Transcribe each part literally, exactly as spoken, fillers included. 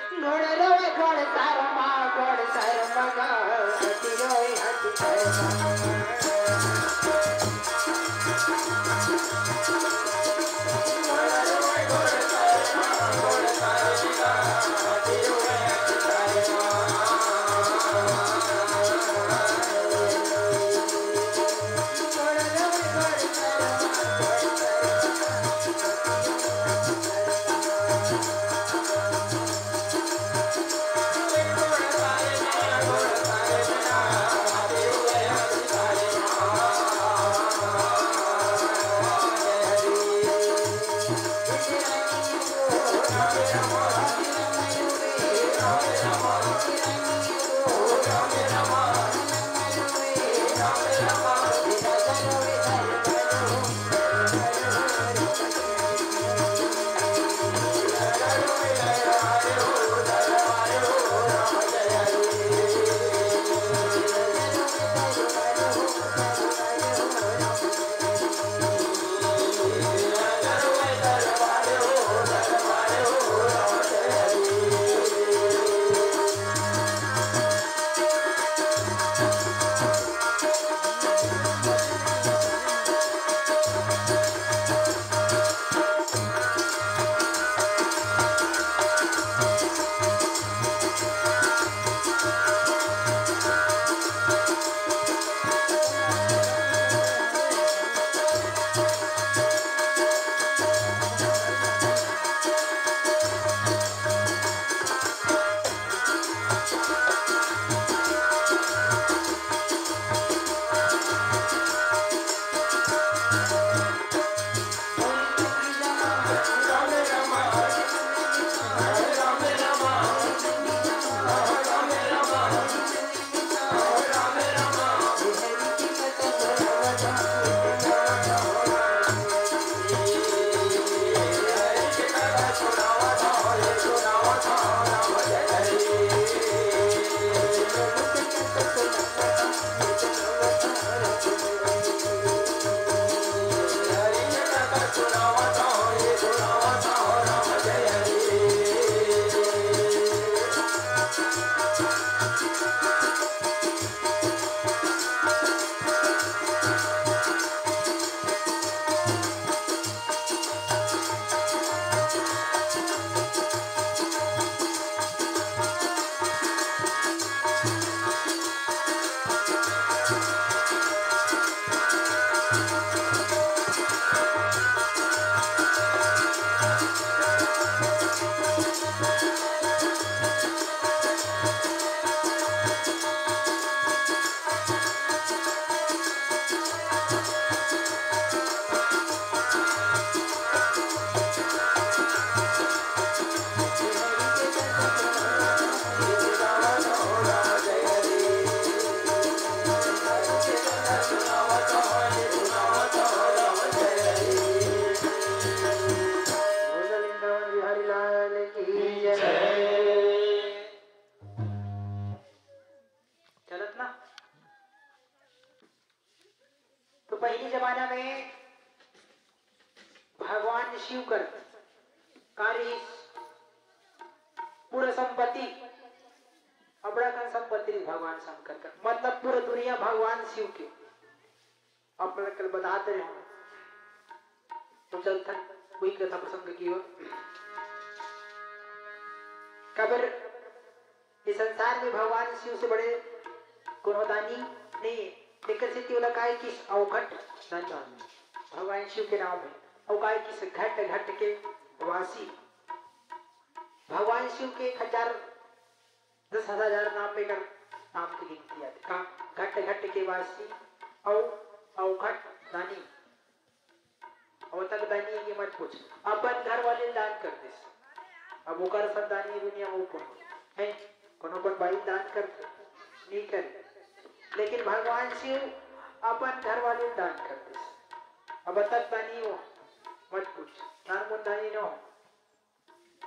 घोड़ रोए घोड़ सारमा, घोड़ सारमा गा, हाथी रोए हाथी सारमा। चलत ना। तो पहिली जमाना में भगवान शिव कर का रिहिस, पूरा संपत्ति, अबड़ा कन संपत्ति रिहिस भगवान शंकर कर, मतलब पूरा दुनिया भगवान शिव के। अपन कल बतात रहे हूँ, तो चलथन वही कथा प्रसंग की ओर। काबर ये संसार में भगवान शिव से बड़े कोनो दानी नहीं है। तेकर सेती ओला काय कि अवघट दानी। भगवान शिव के नाम है। अउ काय कि घट घट के वासी। भगवान शिव के एक हजार, दस हजार नाम में कर नाम की गिनती आथे। का घट घट के वासी अउ अवघट दानी। अउ तक दानी ये मत पूछ, अपन घर वाले दान कर दिस। अब ओकर सब दानी दुनिया में कोनो है, कोनो अपन भाई दान करथे? नहीं करे। लेकिन भगवान शिव अपन घर वाले दान कर दिस। अब तक दानी हो मत पूछ, नान मुन दानी न हो,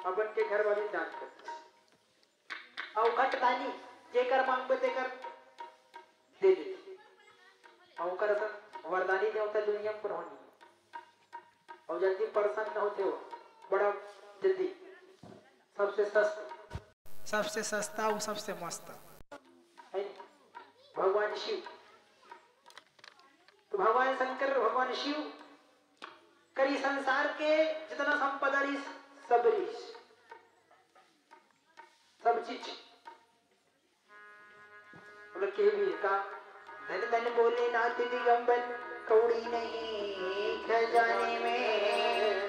अपन के घर वाले दान कर दिस। अउ घट दानी जेकर मांगबे तेकर दे दे। अउ ओकर असन वरदानी देवता दुनिया में कोनो नहीं। अउ जल्दी प्रसन्न होथे वो, बड़ा जल्दी, सबसे सस्त। सबसे सस्ता अउ सबसे मस्त। है नी? भगवान शिव। तो भगवान शंकर, भगवान शिव करी संसार के जितना संपदा रहिस, सब रहिस, सब चीज। मतलब के भी का, धन धन भोलेनाथ दिगंबर, कौड़ी नहीं खजाने में।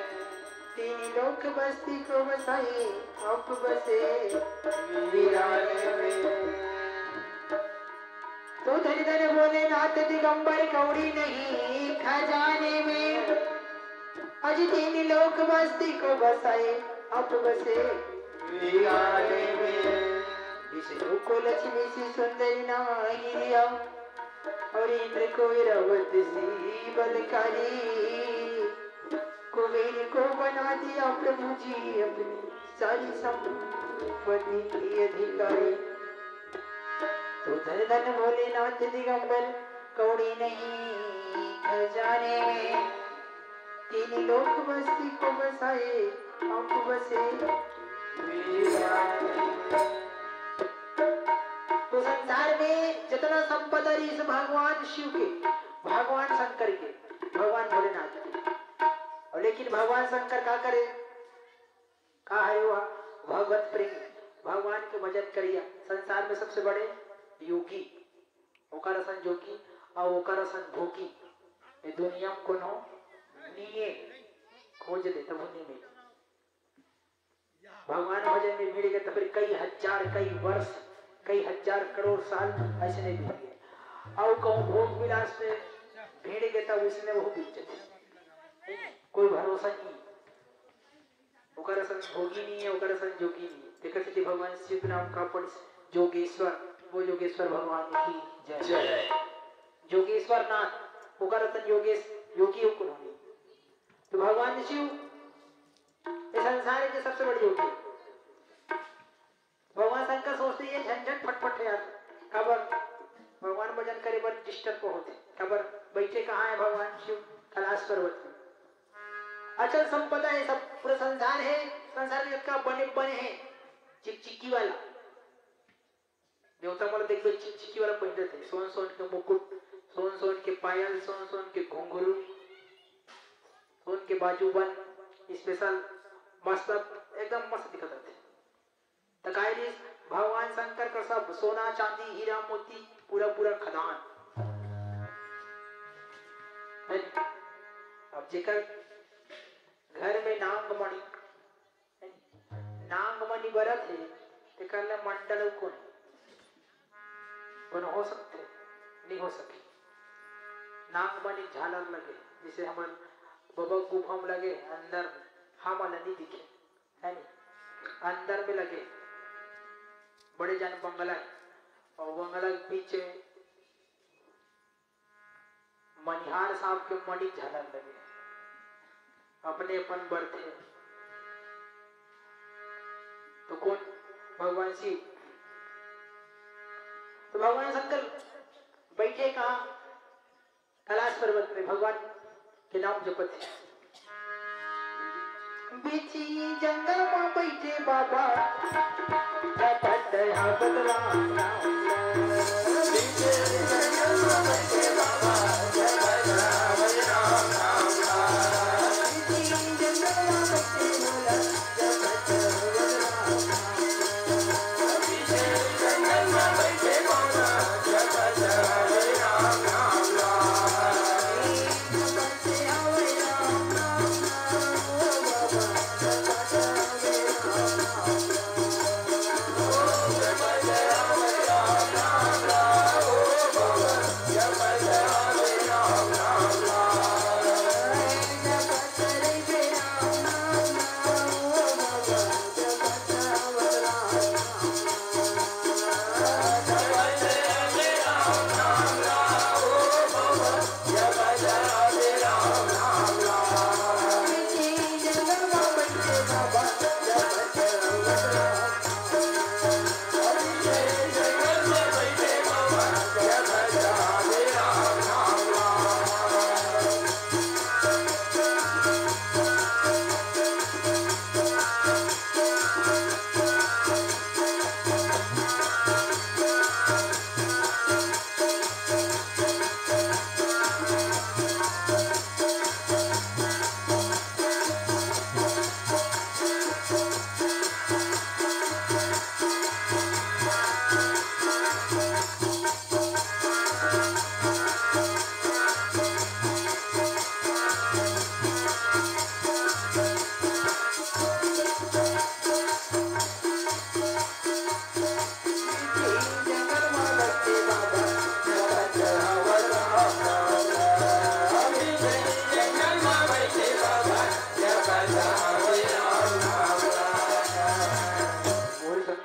तीन लोक बस्ती को बसाए, आप बसे वीराने में। तो धन धन भोलेनाथ दिगंबर, कौड़ी नहीं खजाने में। अज तीन लोक बस्ती को बसाए, आप बसे वीराने में। विष्णु को लक्ष्मी सी सुंदरी नागिरिया, और इंद्र को इरावत सी बलकारी। कुबेर को बना दिया प्रभु जी अपनी सारी संपत्ति की अधिकारी। तो धन धन भोलेनाथ दिगंबर, कौड़ी नहीं खजाने में। तीन लोक बस्ती को बसाए, आप बसे वीराने में। तो संसार में जितना संपदा रहिस भगवान शिव के, भगवान शंकर के, भगवान भोलेनाथ के, और लेकिन भगवान शंकर का करे? का हरे वह? भगवत प्रेमी, भगवान के भजन करिया, संसार में सबसे बड़े योगी, ओकर असन जोगी अउ ओकर असन भोगी ये दुनिया में कोनो निये। खोज ले तभो नहीं मिले। भगवान भजन में भिड़ गे त फिर कई हजार, कई वर्ष, कई हजार करोड़ साल अइसने बीत गे। अउ कहूँ भोग विलास में भिड़ गे त उसने वो बीत जाथे। कोई भरोसा नहीं। ओकर असन भोगी नहीं है, ओकर असन जोगी नहीं है। तेकर सेती भगवान शिव नाम का पढ़ जोगेश्वर, वो जोगेश्वर भगवान की जय। जय। जोगेश्वर नाथ, ओकर असन योगेश, योगी हो कोनो नहीं। तो भगवान शिव ये संसार के सबसे बड़े योगी। भगवान शंकर सोचते ये झंझट फटफट है यार, काबर भगवान भजन करे बर डिस्टर्ब होते, काबर बैठे कहाँ है भगवान शिव? कैलाश पर्वत में। अचल संपदा है सब, पूरा संसार है, संसार में जितना बने बने हैं चिकचिकी वाला। देवता मन देखबे चिकचिकी वाला पहिनत हे, सोन सोन के मुकुट, सोन सोन के पायल, सोन सोन के घुंघरू, सोन के बाजूबंद, स्पेशल मस्त, एकदम मस्त दिखत रथे। त काय रिस भगवान शंकर का सब सोना चांदी हीरा मोती पूरा पूरा खदान। अब जेकर घर में नांगमणि नांगमणि बरत हे, तेकर ले मंडल अउ कोन? कोन हो सकथे? नहीं हो सके। नांगमणि झालर लगे, जैसे हमर बबा गुफा में लगे, अंदर में हमन ला नहीं दिखे, है नहीं? अंदर में लगे, बड़े जान बंगला है, और बंगला के पीछे मनिहार साहब के मणि झालर लगे, अपने अपन बरथे। तो कोन? भगवान शिव। तो भगवान शंकर बैठे कहाँ? कैलाश पर्वत में भगवान के नाम जपत हे। बीच जंगल में बैठे बाबा, जपत हा बदला नाम।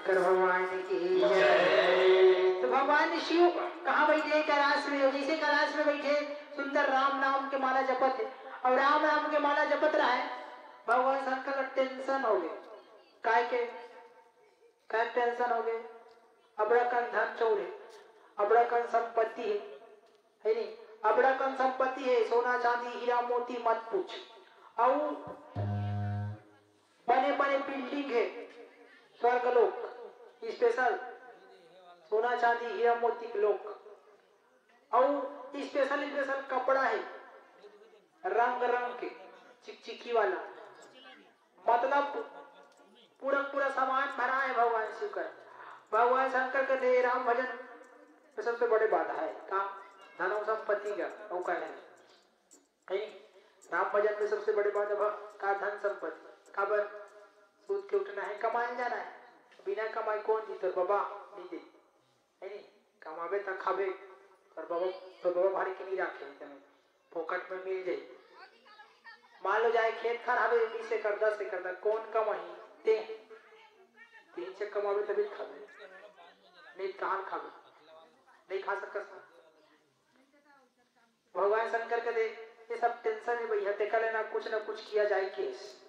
शंकर भगवान की जय। तो भगवान शिव कहाँ बैठे? कैलाश में। और जैसे कैलाश में बैठे, सुंदर राम नाम के माला जपत है। और राम नाम के माला जपत रहा है, भगवान शंकर का टेंशन हो गए। काय के? काय टेंशन हो गए? अबड़ा कन धन चौर है, अबड़ा कन संपत्ति है, है नहीं? अबड़ा कन संपत्ति है, सोना चांदी हीरा मोती मत पूछ। और बने बने बिल्डिंग है, स्वर्ग लोक, स्पेशल सोना चांदी हीरा मोती के लोक। और स्पेशल स्पेशल कपड़ा है, रंग रंग के, चिकचिकी वाला, मतलब पूरा पूरा सामान भरा है भगवान शिव का। भगवान शंकर के दे राम भजन में सबसे बड़े बाधा है का? धन और संपत्ति का। वो कह रहे हैं, नहीं, राम भजन में सबसे बड़े बाधा भा-, का? धन संपत्ति। काबर? सूत के उठना है, कमाए जाना है, बिना कमाए कौन दी? तोर बाबा नहीं दे, है नहीं? कमाबे त खाबे, तोर बाबा, तोर बाबा भारी के नहीं राखे, तने फोकट में मिल जाई। मान लो जाए खेत खार हवे, बीस एकड़, दस एकड़ दा, कौन कमाही? ते। तीन से कमाबे तभी खाबे, नहीं त कहाँ खाबे? नहीं खा सकस। भगवान शंकर के दे, ये सब टेंशन है भैया, तेकर ले ना कुछ ना कुछ किया जाए। केस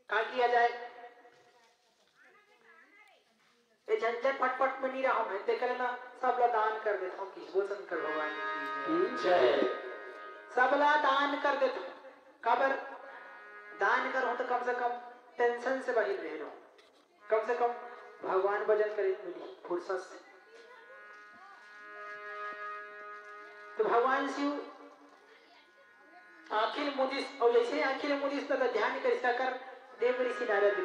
का किया जाए? ये झंझट फटफट में नहीं रहा मैं, तेकर ले ना सब ला दान कर देता हूँ। किस बोल शंकर भगवान की जय। सब ला दान कर देता हूँ। काबर? दान करो तो कम से कम टेंशन से बाहर रह लो, कम से कम भगवान भजन करे मिली फुर्सत से। तो भगवान शिव आँखी ल मुदिस, और जैसे आँखी ल मुदिस त ध्यान करिस काकर? देव ऋषि नारद के।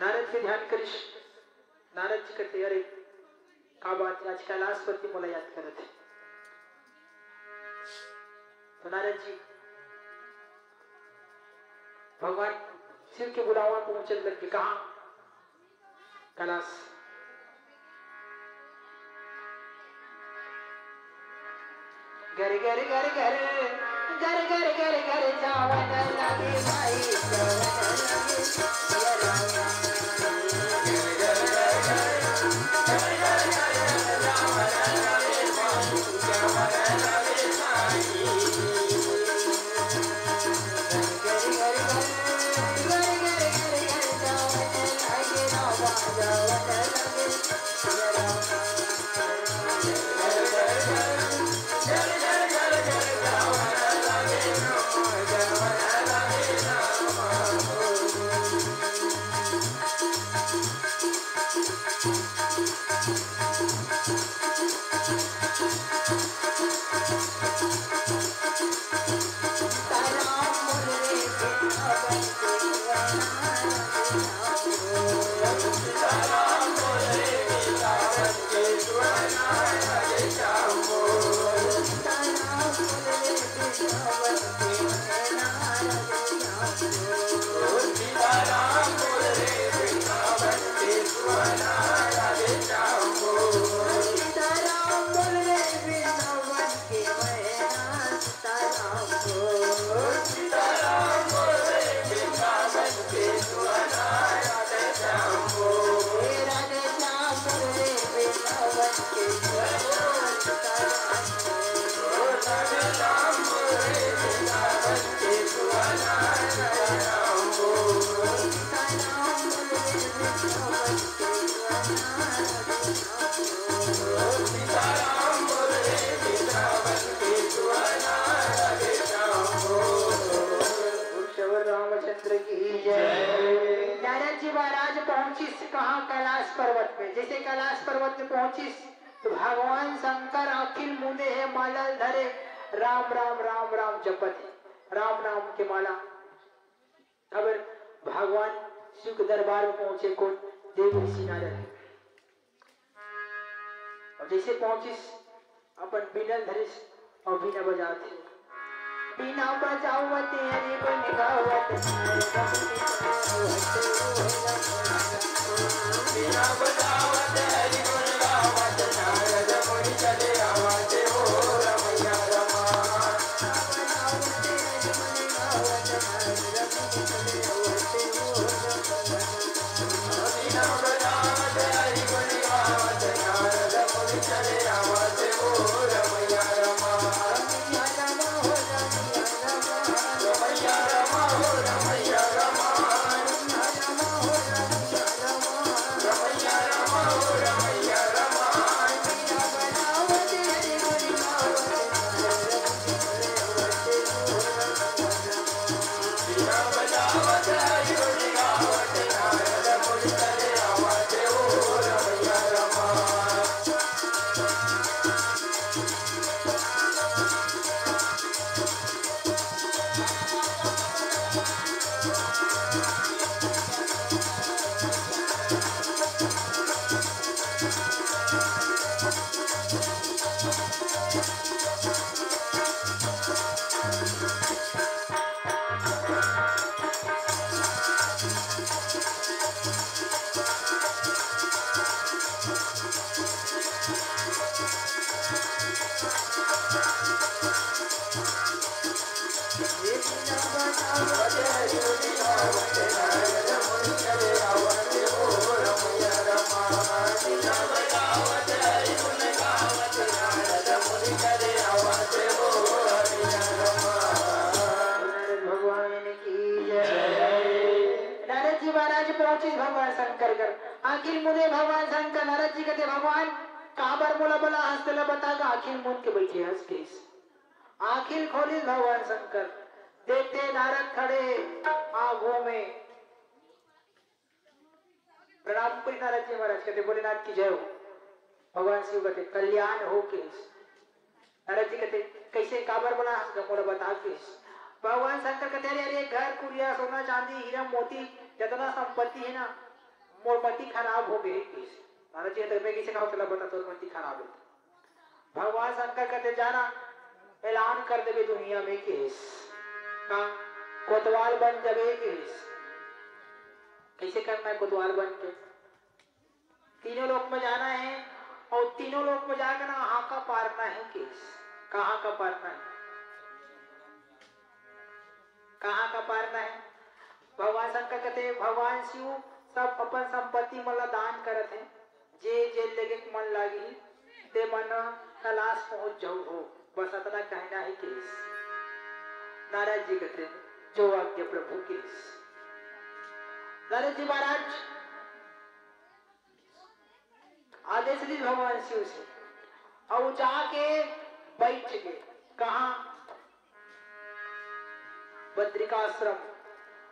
नारद के ध्यान करिस। नारद जी कहते, "अरे, का बात है, आज कैलाशपति मोला याद करत है।" तो नारद जी भगवान शिव के बुलावा पहुंचने लग गए। कहाँ? कैलाश। घर घर घर घर घर घर घर घर जावन लागे भाई, जावन लागे। रामचंद्र की जय। नारद जी महाराज पहुंचिस कहाँ? कैलाश पर्वत पे। जैसे कैलाश पर्वत पे पहुंचिस तो भगवान शंकर आँखी ल मुदे है, माला ल धरे, राम राम राम राम जपत है, राम नाम के माला। अब भगवान शिव के दरबार में पहुंचे कौन? देव ऋषि नारद। और जैसे पहुंचिस, अपन बीना ल धरिस और बीना बजात हे। बीना बजावत हरि गुण गावत, बीना बजावत हरि गुण गावत, नारद मुनि चले आवत हो रमैया रमा। कर कर आँखी ल मूंदे भगवान शंकर। नारद जी कथे, "भगवान, काबर मोला बलाहस, तेला बता गा।" आँखी ल मूंद के बइठे हस कहिस। आँखी ल खोलिस भगवान शंकर, देखथे नारद खड़े आगू में। प्रणाम करिस नारद जी महाराज, कथे, "भोलेनाथ की जय हो।" भगवान शिव कथे, "कल्याण हो" कहिस। नारद जी कथे, "कइसे, काबर बलाहस गा, मोला बता" कहिस। भगवान शंकर कथे, "अरे, अरे, घर कुरिया, सोना चांदी, हीरा मोती, जतना संपत्ति हे ना, मोर मति खराब हो गे" कहिस। नारद जी कथे, "मैं कइसे कहूँ, तेला बता, तोर मति खराब हे।" भगवान शंकर कथे, "जाना, ऐलान कर देबे दुनिया में" कहिस। "हाँ, कोतवाल बन जाबे" कहिस। "कइसे करना हे कोतवाल बन के?" "तीनों लोक में जाना हे अउ तीनों लोक में जाके ना हांका पारना हे" कहिस। "कहाँ का पारना हे? कहाँ का पारना हे?" भगवान शंकर कथे, "भगवान शिव सब अपन संपत्ति मन ला दान करत हे, जे जे लेगे के मन लागही, ते मन कैलाश पहुंच जाहू हो, बस अतना कहना हे" कहिस। नारद जी कथे, "जो आज्ञा प्रभु" कहिस। नारद जी महाराज आदेश लीस भगवान शिव से, अउ जाके बइठ गे। कहाँ? बद्रिकाश्रम,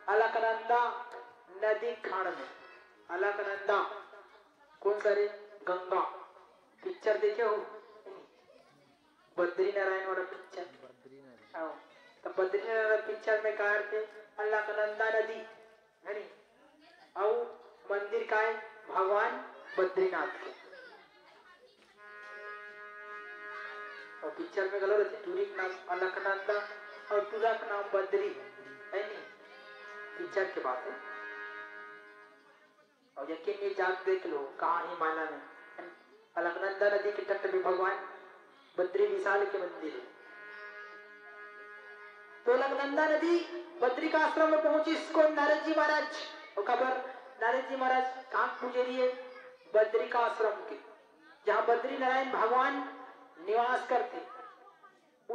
अलकनंदा नदी खाड़ में। अलकनंदा, कोन सा रे? गंगा। पिक्चर देखे हो? बद्रीनारायण वाला पिक्चर। बद्रीनारायण। हाँ, त बद्रीनारायण वाला पिक्चर में का करथे? अलकनंदा नदी, हे नी? अउ मंदिर काय? भगवान बद्रीनाथ के। अउ पिक्चर में घलो रहिथे, टूरी के नाम अलकनंदा अउ टूरा के नाम बद्री, हे नी? पिक्चर के बात हे। अउ यकीन नइ हे, जाके देख लो, कहाँ हे माला में। अलकनंदा नदी के तट में भगवान बद्री विशाल के मंदिर हे। तो अलकनंदा नदी बद्रिकाश्रम में पहुंचिस कोन? नारद जी महाराज। अउ काबर नारद जी महाराज कहाँ के पुजेरी हे? बद्रिकाश्रम के, जहाँ बद्री नारायण भगवान निवास करथे।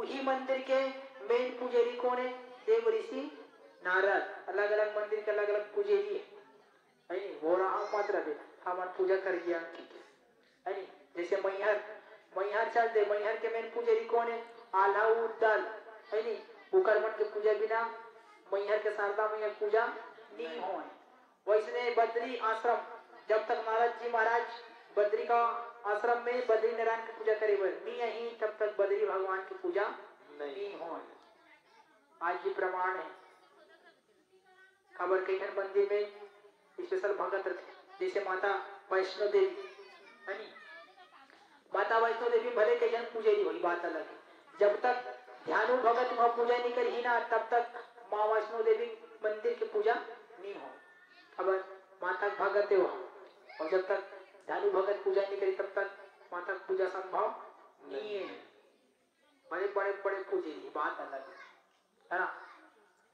उही मंदिर के मेन पुजेरी कोन हे? देव ऋषि नारद। अलग-अलग मंदिर के अलग-अलग पुजेरी हे। हे नी? वो रहा मत रहे, हमन पूजा कर गया, ठीक हे। हे नी? जैसे मैहर, मैहर चल दे, मैहर के मेन पुजेरी कोन हे? आल्हा उद्दल, हे नी? ओकर मन के पूजा बिना मैहर के शारदा मैया के पूजा नी होय। वैसने बद्री आश्रम, जब तक नारद जी महाराज बद्री का आश्रम में बद्री नारायण के पूजा करे बर नी आही, तब तक बद्री भगवान के पूजा नहीं। नी होय। आज भी प्रमाण हे। काबर कई ठन मंदिर में special भगत रथे, जैसे माता वैष्णो देवी, हे नी? माता वैष्णो देवी भले कई झन पूजे नहीं, वही बात अलग हे। जब तक ध्यानु भगत वहाँ पूजा नहीं करही ना, तब तक माँ वैष्णो देवी मंदिर के पूजा नहीं हो। अब माता के भगत हे वहाँ, अउ जब तक ध्यानु भगत पूजा नहीं करी, तब तक माता के पूजा संभव नहीं हे। बड़े, बड़े, बड़े पूजे नहीं, बात अलग हे, हे ना?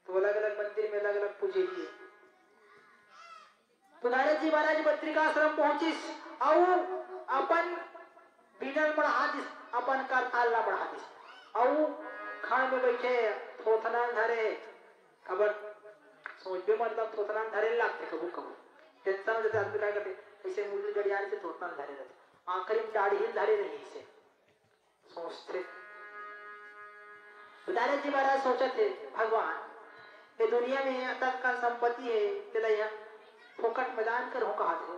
तो अलग-अलग मंदिर में अलग-अलग पूजे नहीं हे। तो नारद जी महाराज बद्रिकाश्रम पहुंचिस अउ अपन बीना ल मढ़ा दिस, अपन करताल ला मढ़ा दिस अउ खाड़ में बइठे थोथना ल धरे। काबर सोचबे, मतलब थोथना ल धरे लागथे कभू कभू। Tension हो जाथे आदमी, का करथे, अइसे मुड़ी गड़ियारे से थोथना ल धरे रहथे, आखिरी में दाढ़ी ल धरे रही अइसे। सोचथे। नारद जी महाराज सोचत हे, "भगवान, ये दुनिया में अतका संपत्ति हे, तेला यहाँ फोकट में दान करहूँ," कहत हे।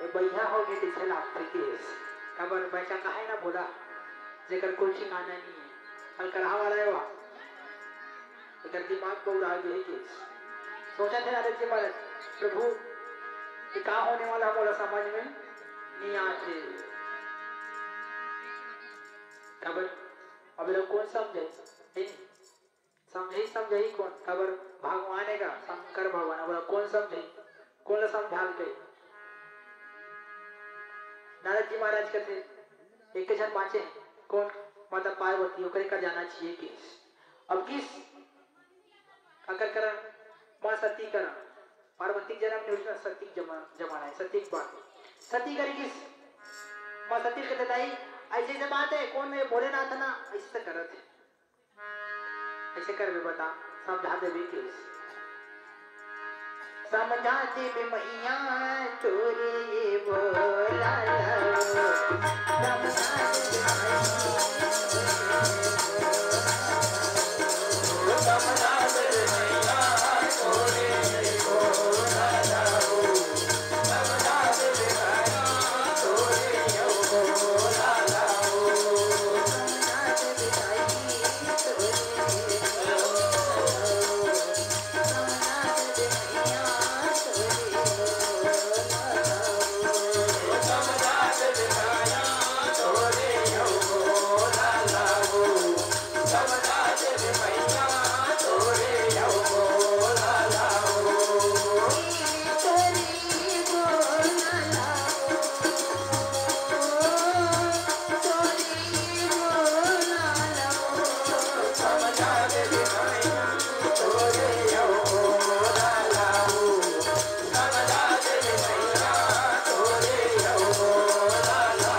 ये बइहा हो गे, पीछे लागथे कि काबर बइहा काहे ना बोला, जेकर कोई ठिकाना नहीं हे, अलकरहा वाला हे वह। एकर दिमाग बउरा गे हे कि सोचत हे नारद जी महाराज, "प्रभु, ये का होने वाला, मोला समझ में नहीं आत हे।" काबर अब एला कोन समझे? हे नहीं? समझही, समझही कोन? काबर भगवान हे का? शंकर भगवान। अब एला कोन समझही? कोन ला समझा ल कही? नारद जी महाराज कथे, "एक झन बाँचे हे।" कोन? माता पार्वती, ओकरे कर जाना चाहिए कि अब किस अकर करा, माँ सती करा, पार्वती के जन्म नहीं होइस ना, सती के जमा-, जमाना हे, सती के बात हे। सती करी किस, माँ सती के दाई, अइसे, अइसे बात हे, कोन हे भोलेनाथ ना, अइसे करत हे। अइसे करबे बता, समझा देबे किस। समझा देबे मैया तोरे ये बोला ला। समझा देबे मैया तोरे ये बोला ला। समझा देबे मैया तोरे ये बोला ला। समझा देबे मैया तोरे ये बोला ला। समझा देबे मैया तोरे ये बोला ला।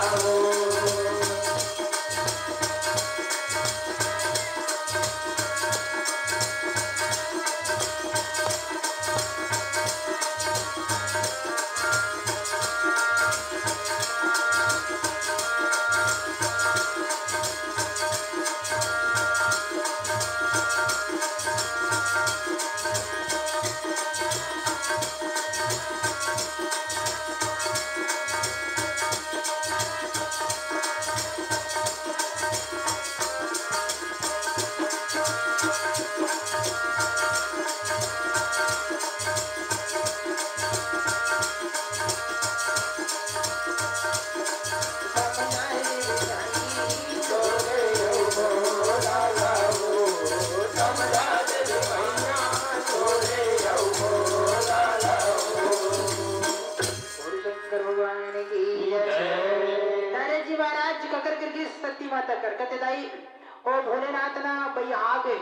शंकर भगवान की जय। दादा जी महाराज ककर करके सती माता कर कहते, दाई, ओ भोलेनाथ ना बइहा गे,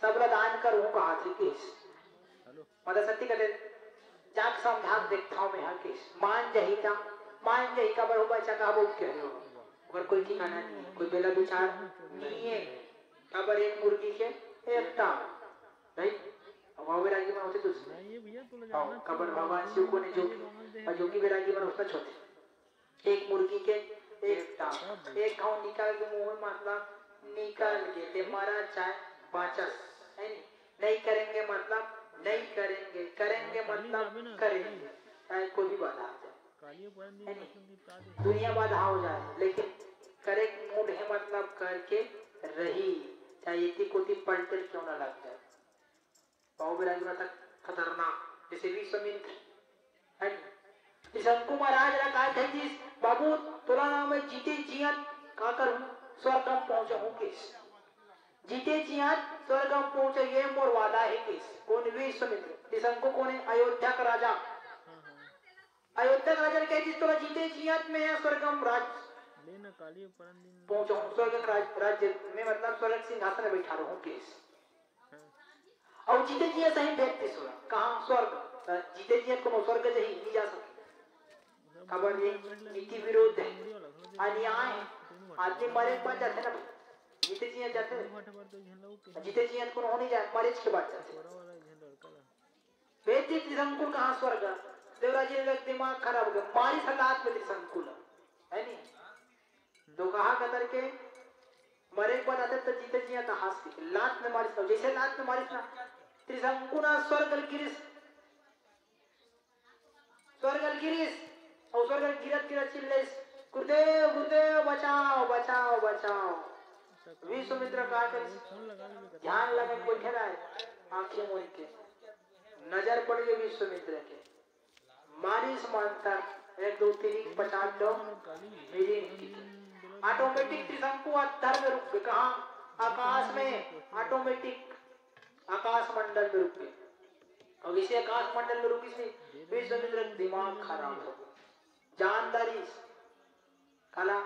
सबला दान कर, वो कहा थी किस। माता सती कहते, जाके समझा के देखता हूँ मैं, हाँ किस। मान जही ता, मान जही, काबर हो बच्चा का बोल के हो। अगर कोई ठिकाना नहीं है, कोई बेला विचार नहीं है, काबर एक मुर्गी के एक टांग, नहीं? अब वो बैरागी मन होते दूसरे। नहीं, ये भैया, तू ले हाँ, जाना काबर चाहिए। भगवान शिव को ने जोगी, और जोगी बैरागी मन उसका छोटे। एक मुर्गी के एक टांग, एक घाव निकाल के मुंह में, मतलब निकाल के ते मरा चाहे बांचस, है नी? नहीं करेंगे मतलब नहीं करेंगे, करेंगे मतलब करेंगे, चाहे कोई भी बाधा आ जाए, है नी? दुनिया बाधा हो जाए, लेकिन करे के मूड है मतलब करके रही, चाहे इति कोति पलटे क्यों ना लग जाए। बाबू बैरागी माता खतरनाक, जैसे विश्वामित्र, है नी? त्रिशंकु महाराज ला का कहे जिस, "बाबू, तोला ना मैं जीते जियत का करूं, स्वर्ग में पहुंचाऊं किस? जीते जियत स्वर्ग में पहुंचाऊं, ये मोर वादा है किस।" कौन? विश्वामित्र। त्रिशंकु कौन है? अयोध्या का राजा। अयोध्या का राजा ने कहे जिस, "तोला जीते जियत मैं स्वर्ग में राज पहुंचाऊं, स्वर्ग के राज, राज्य में, मतलब स्वर्ग के सिंहासन में बैठा रहूं किस।" और जीते जियत सही भेज दिस ओला। कहाँ? स्वर्ग। त जीते जियत कोनो स्वर्ग जही, नहीं जा सकते। काबर ये नीति विरोध है, अन्याय है। आदमी मरे के बाद जाथे ना, जीते जियत जाथे। जीते जियत कोनो हो नहीं जाए, मरे के बाद जाथे। भेज दिस त्रिशंकु कहाँ? स्वर्ग। देवराज जी का दिमाग खराब हो गया, मारिस लात में त्रिशंकु ला, है नी? तो कहा कतर के मरे के बाद आथे त जीते जियत हाथ से लात में मारिस, जैसे लात में मारिस ना, त्रिशंकु ना स्वर्ग ल गिरिस, स्वर्ग ल गिरिस, और स्वर्ग ल गिरत गिरत चिल्लाइस, "गुरुदेव, गुरुदेव, बचाओ, बचाओ, बचाओ।" विश्वामित्र का करिस? ध्यान लगा के बैठे रहे, आंखें मूंद के। नजर पड़ गई विश्वामित्र के, मारिस मंतर, एक दो तीन पचास दो, मिली नहीं की। ऑटोमेटिक त्रिशंकु अंदर में रुक गए। कहाँ? आकाश में, ऑटोमेटिक आकाश मंडल में रुक गए। और इसी आकाश मंडल में रुकी से विश्वामित्र का दिमाग खराब हो गया, जान डारिस। काला?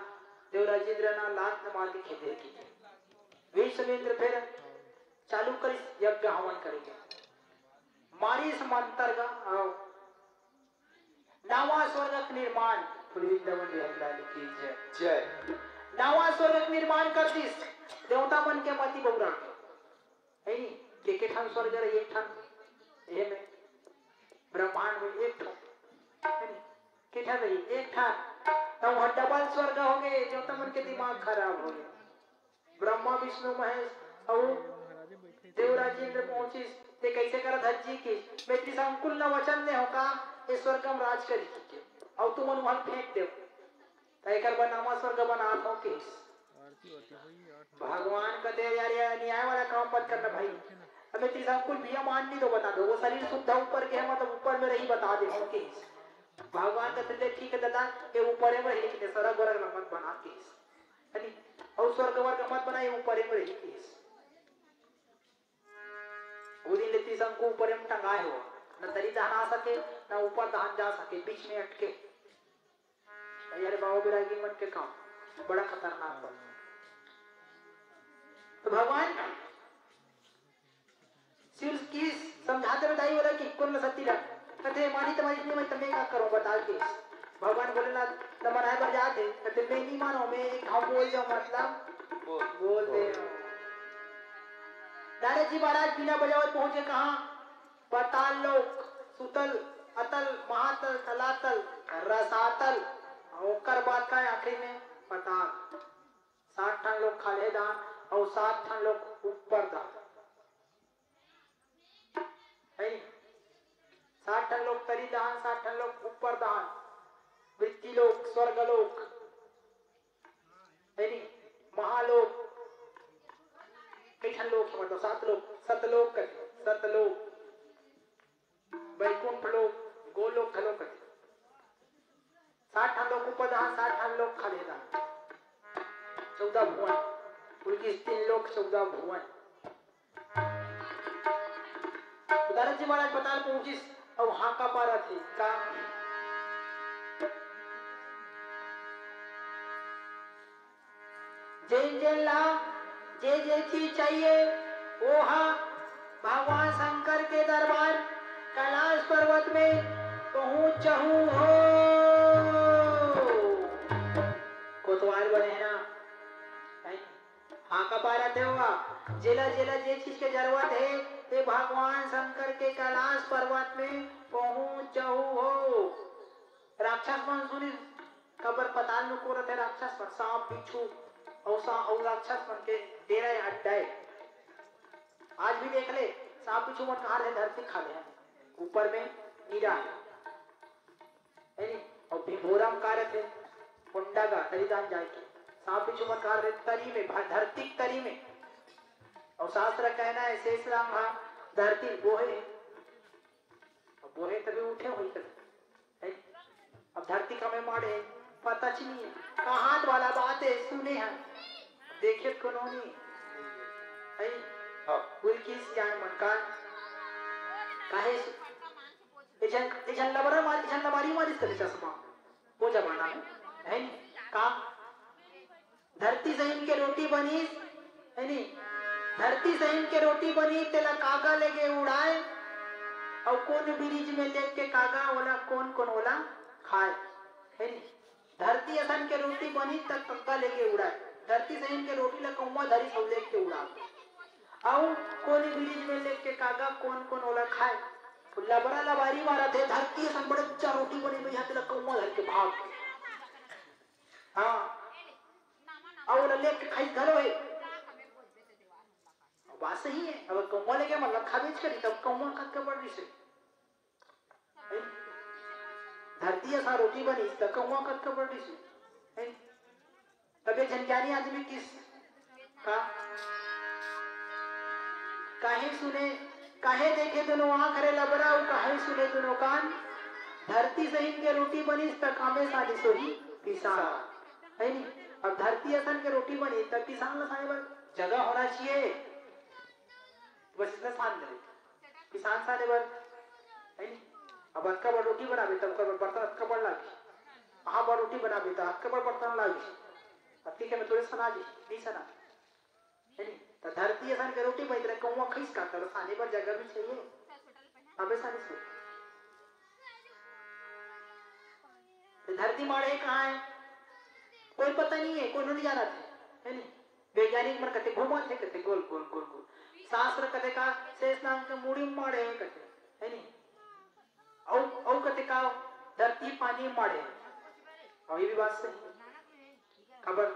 देवराज इंद्र ना लात न मार के खेदे की। विश्वामित्र फिर चालू करिस यज्ञ हवन करेके। मारिस मंतर गा, आओ। नवा स्वर्ग के निर्माण। बोल वृंदावन बिहारी लाल की जय। जय। नवा स्वर्ग के निर्माण कर दिस। देवता मन के मति बउरा के। है नी? के के ठन स्वर्ग रही, एक ठन। ये में ब्रह्मांड में एक ठो, है नी? कितना रही? एक ठा। तो वह डबल स्वर्ग हो गए, जो तमन के दिमाग खराब हो गए। ब्रह्मा, विष्णु, महेश अउ देवराज इंद्र पहुंचिस, ते कैसे करत हस जी कि मैं त्रिशंकुल ल वचन दे हो का, ये स्वर्ग म राज करी के, अउ तुमन वहां फेंक देव। त एकर बर नवा स्वर्ग बनात हो किस। भगवान कहते, "यार, ये अन्याय वाला काम मत करना भाई। अबे त्रिशंकुल भैया मान नहीं दो, बता दो, वो शरीर शुद्ध ऊपर के है, मतलब ऊपर में रही, बता दे हो किस।" भगवान कहते, "ले ठीक है दादा, ये ऊपर में रही, लेकिन ये स्वर्ग वर्ग मत बना किस, है नी? और स्वर्ग वर्ग मत बना, ये ऊपर में रही किस।" वो दिन ले त्रिशंकु ऊपर में टंगाए हो, न तरी दहन आ सके, न ऊपर दहन जा सके, बीच में अटके। अरे बाबा, बैरागी मन के काम बड़ा खतरनाक बा। तो भगवान शिव की समझाते बताई बोला कि कौन सती ला कहते, "मानी तुम्हारी नहीं, मैं तुम्हें क्या करूं, बता के।" भगवान भोलेनाथ न मनाए बर जाते, कहते, "मैं नहीं मानो, मैं एक हम बोल जाऊं, मतलब बोल। बोल दे।" नारद जी महाराज बिना बजावत पहुंचे कहाँ? पाताल लोक, सुतल, अतल, महातल, तलातल, रसातल, अउ ओकर बाद का आखिरी में पाताल। सात ठन लोक खाल्हे दान अउ सात ठन लोक ऊपर दान, है नी? सात ठन लोक तरी दान, सात ठन लोक ऊपर दान, मृत्यु लोक, स्वर्ग लोक, है नी? महालोक, कई ठन लोक है, मतलब सात लोक, सतलोक कथे, सतलोक, बैकुंठ लोक, गोलोक घलो कथे। सात ठन लोक ऊपर दान, सात ठन लोक खाल्हे दान, चौदह भुवन, कुल किस तीन लोक चौदह भुवन। उदाहरण जी महाराज पताल पहुंचिस, अब हाका पारा थे का? जेन जेन ला जे जे चीज चाहिए, वो हा भगवान शंकर के दरबार कैलाश पर्वत में पहुंच जहू हो। कोतवाल बने है ना? नहीं। हाका पारा थे हुआ, जेला जेला जे चीज के जरूरत है, ते भगवान शंकर के कैलाश पर्वत में पहुंच जहू हो। राक्षस मन सुनी, कबर पताल में कोरत है राक्षस मन, सांप, बिच्छू अउ सा-, अउ राक्षस मन के डेरा या अड्डा है। आज भी देख ले, सांप बिच्छू मन कहाँ रहे? धरती खा ले हैं, ऊपर में गिरा है, है नी? अउ भिभोरा में का रथे? कोंडा गा, तरी दान जाए के। सांप बिच्छू मन कहाँ रहे? तरी में, भा-, धरती के तरी में। अउ शास्त्र कहना है, शेष नाग हा धरती बोहे है। अब बोहे तभी उठे होई तभी। है? अब धरती का में माड़े, पता च नहीं है। कहात वाला बात है, सुने हैं, देखे त कोनो नहीं है। हाँ। बोल के सियान मन का, काहे सु-, ए झन, ए झन लबरा मारी, ए झन लबारी मारी तले चश्मा। वो जमाना में, है नी? का? धरती सहिन के रोटी बनिस, है नी? धरती सहिन के रोटी बनिस, तेला कागा लेके उड़ाए, अउ कोन बिरिज में लेके कागा, ओला कोन कोन ओला खाए, है नी? धरती असन के रोटी बनिस, त कागा लेके उड़ाए। धरती सहिन के रोटी ला कौवा धरिस अउ लेके उड़ा। अउ कोन बिरिज में लेके कागा, कोन कोन ओला खाए। लबरा लबारी मारत हे, धरती असन बड़े अच्छा रोटी बनिस भैया, तेला कौवा धर के भाग। हाँ, अउ ओला लेके खाई घलो हे। बात सही है, अब कौवा लेके मतलब खा बेच करी, तब कौवा खा के बढ़ रही से। है? धरती असा रोटी बनी, तब कौवा खा के बढ़ रही से। है? तब ये जनज्ञानी आदमी किस का, काहे सुने, काहे देखे दोनों आँख रे लबरा, अउ काहे सुने दोनों कान। धरती सहिन के रोटी बनिस, त कामे सानी सोही पिसान। है नी? अब धरती असन के रोटी बनी, तब पिसान ला साने बर जगह होना चाहिए। बस इतना सान दे। पिसान साने बर, है नी? अब अतका बड़ रोटी बनाबे, तब ओकर बर्तन अतका बड़ लागी। हाँ, बड़ रोटी बनाबे, त अतका बड़ बर्तन लागी। अतकी के में थोड़े सना जी, नहीं सना। है नी? त धरती असन के रोटी बनी, तेला कौवा खइस का, तब साने बर जगह भी चाहिए। अबे सानी से। त धरती माड़े कहाँ है? कोई पता नहीं है, कोई नहीं जाना था, है नी? वैज्ञानिक मन कथे घूमत हे, कथे गोल, गोल, गोल, गोल। शास्त्र कथे का शेष नाग के मुड़ी में माड़े हे, कथे। है नहीं? अउ, अउ कते का, धरती पानी माड़े। अउ ये भी बात सही है। काबर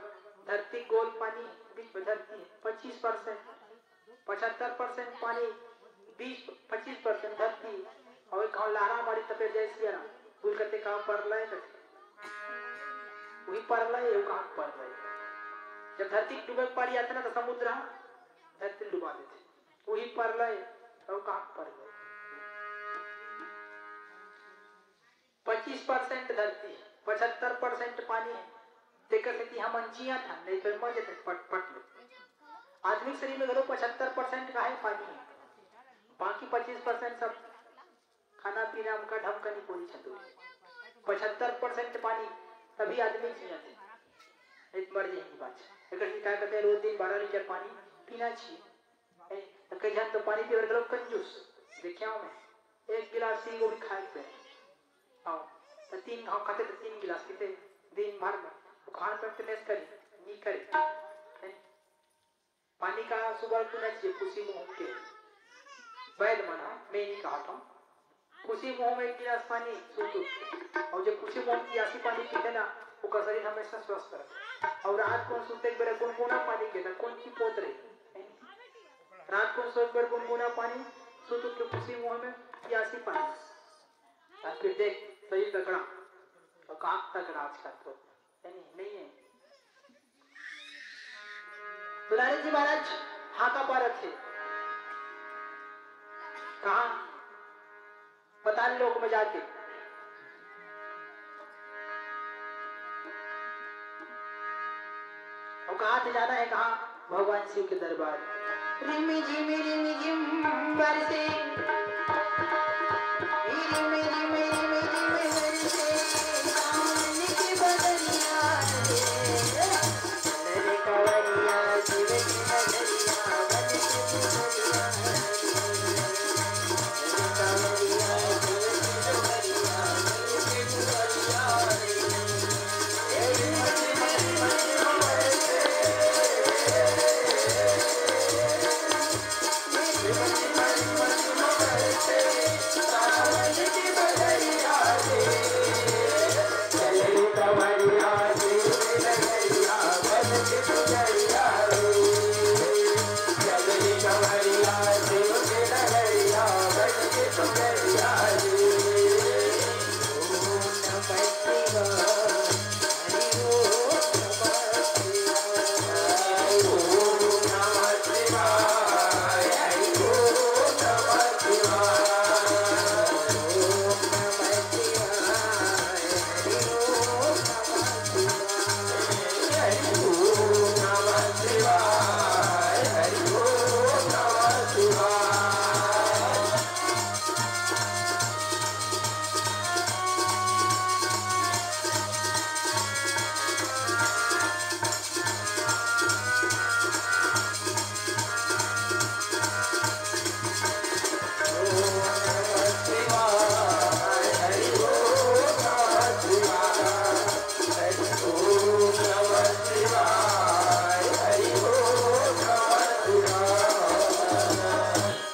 धरती गोल, पानी बीच में धरती है, पच्चीस परसेंट, पचहत्तर परसेंट पानी, बीस, पच्चीस परसेंट धरती, अउ एक घाव लहरा मारी तबे जय सिया राम, बोल कते का परलय कथे। वही परलय, ये कहाँ परलय? जब धरती डूबे के पारी आथे ना, तो समुद्र ह धरती डुबा देथे। वही परलय, अउ कहाँ परलय? पच्चीस परसेंट धरती, पचहत्तर परसेंट पानी है। तेकर सेती हमन जियत हन, नहीं तो मर जतन पट, पट ले। आदमी के शरीर में घलो पचहत्तर परसेंट का है पानी है, बाकी पच्चीस परसेंट सब खाना पीना, हमका ढमकनी पूरी छतुरी। पचहत्तर परसेंट पानी, तभी आदमी जियत है, नहीं तो मर जाही बात। एकर सेती का कहते हैं, रोज दिन बारह लीटर पानी पीना चाहिए। ए, त कई झन तो पानी पीए बर घलो कंजूस देखे हंव मैं। एक गिलास पी, वो भी खाए के बेरा। हाँ, त तीन घाव खाथे त तीन गिलास पीथे दिन भर में। वो खान पीन तो नइ करे, नइ करे। ए, पानी का सुबह पीना चाहिए, खुशी मुंह के। वैद मन ह, मैं नइ कहत हंव। खुशी मुंह में एक गिलास पानी सूत उठ के। अउ जब खुशी मुंह में पियासी पानी पीथे ना, ओकर शरीर हमेशा स्वस्थ रहथे। अउ रात को सूते के बेरा गुनगुना पानी के ना, कौन की पोत रही। रात को सोए के बेरा गुनगुना पानी, सूत उठ के खुशी मुंह में पियासी पानी। तब फिर देख, शरीर तगड़ा। अउ कहाँ तगड़ा आजकल तो? नहीं, नहीं है। दुलारी जी महाराज हाका पारत हे। कहाँ? पताल लोक में जाके। अउ कहाँ थे जाना है, कहाँ? भगवान शिव के दरबार। रिमि झिमि रिमि झिम बरसे। रिमि झिमि रिमि झिम बरसे। सावन के बदरिया रे।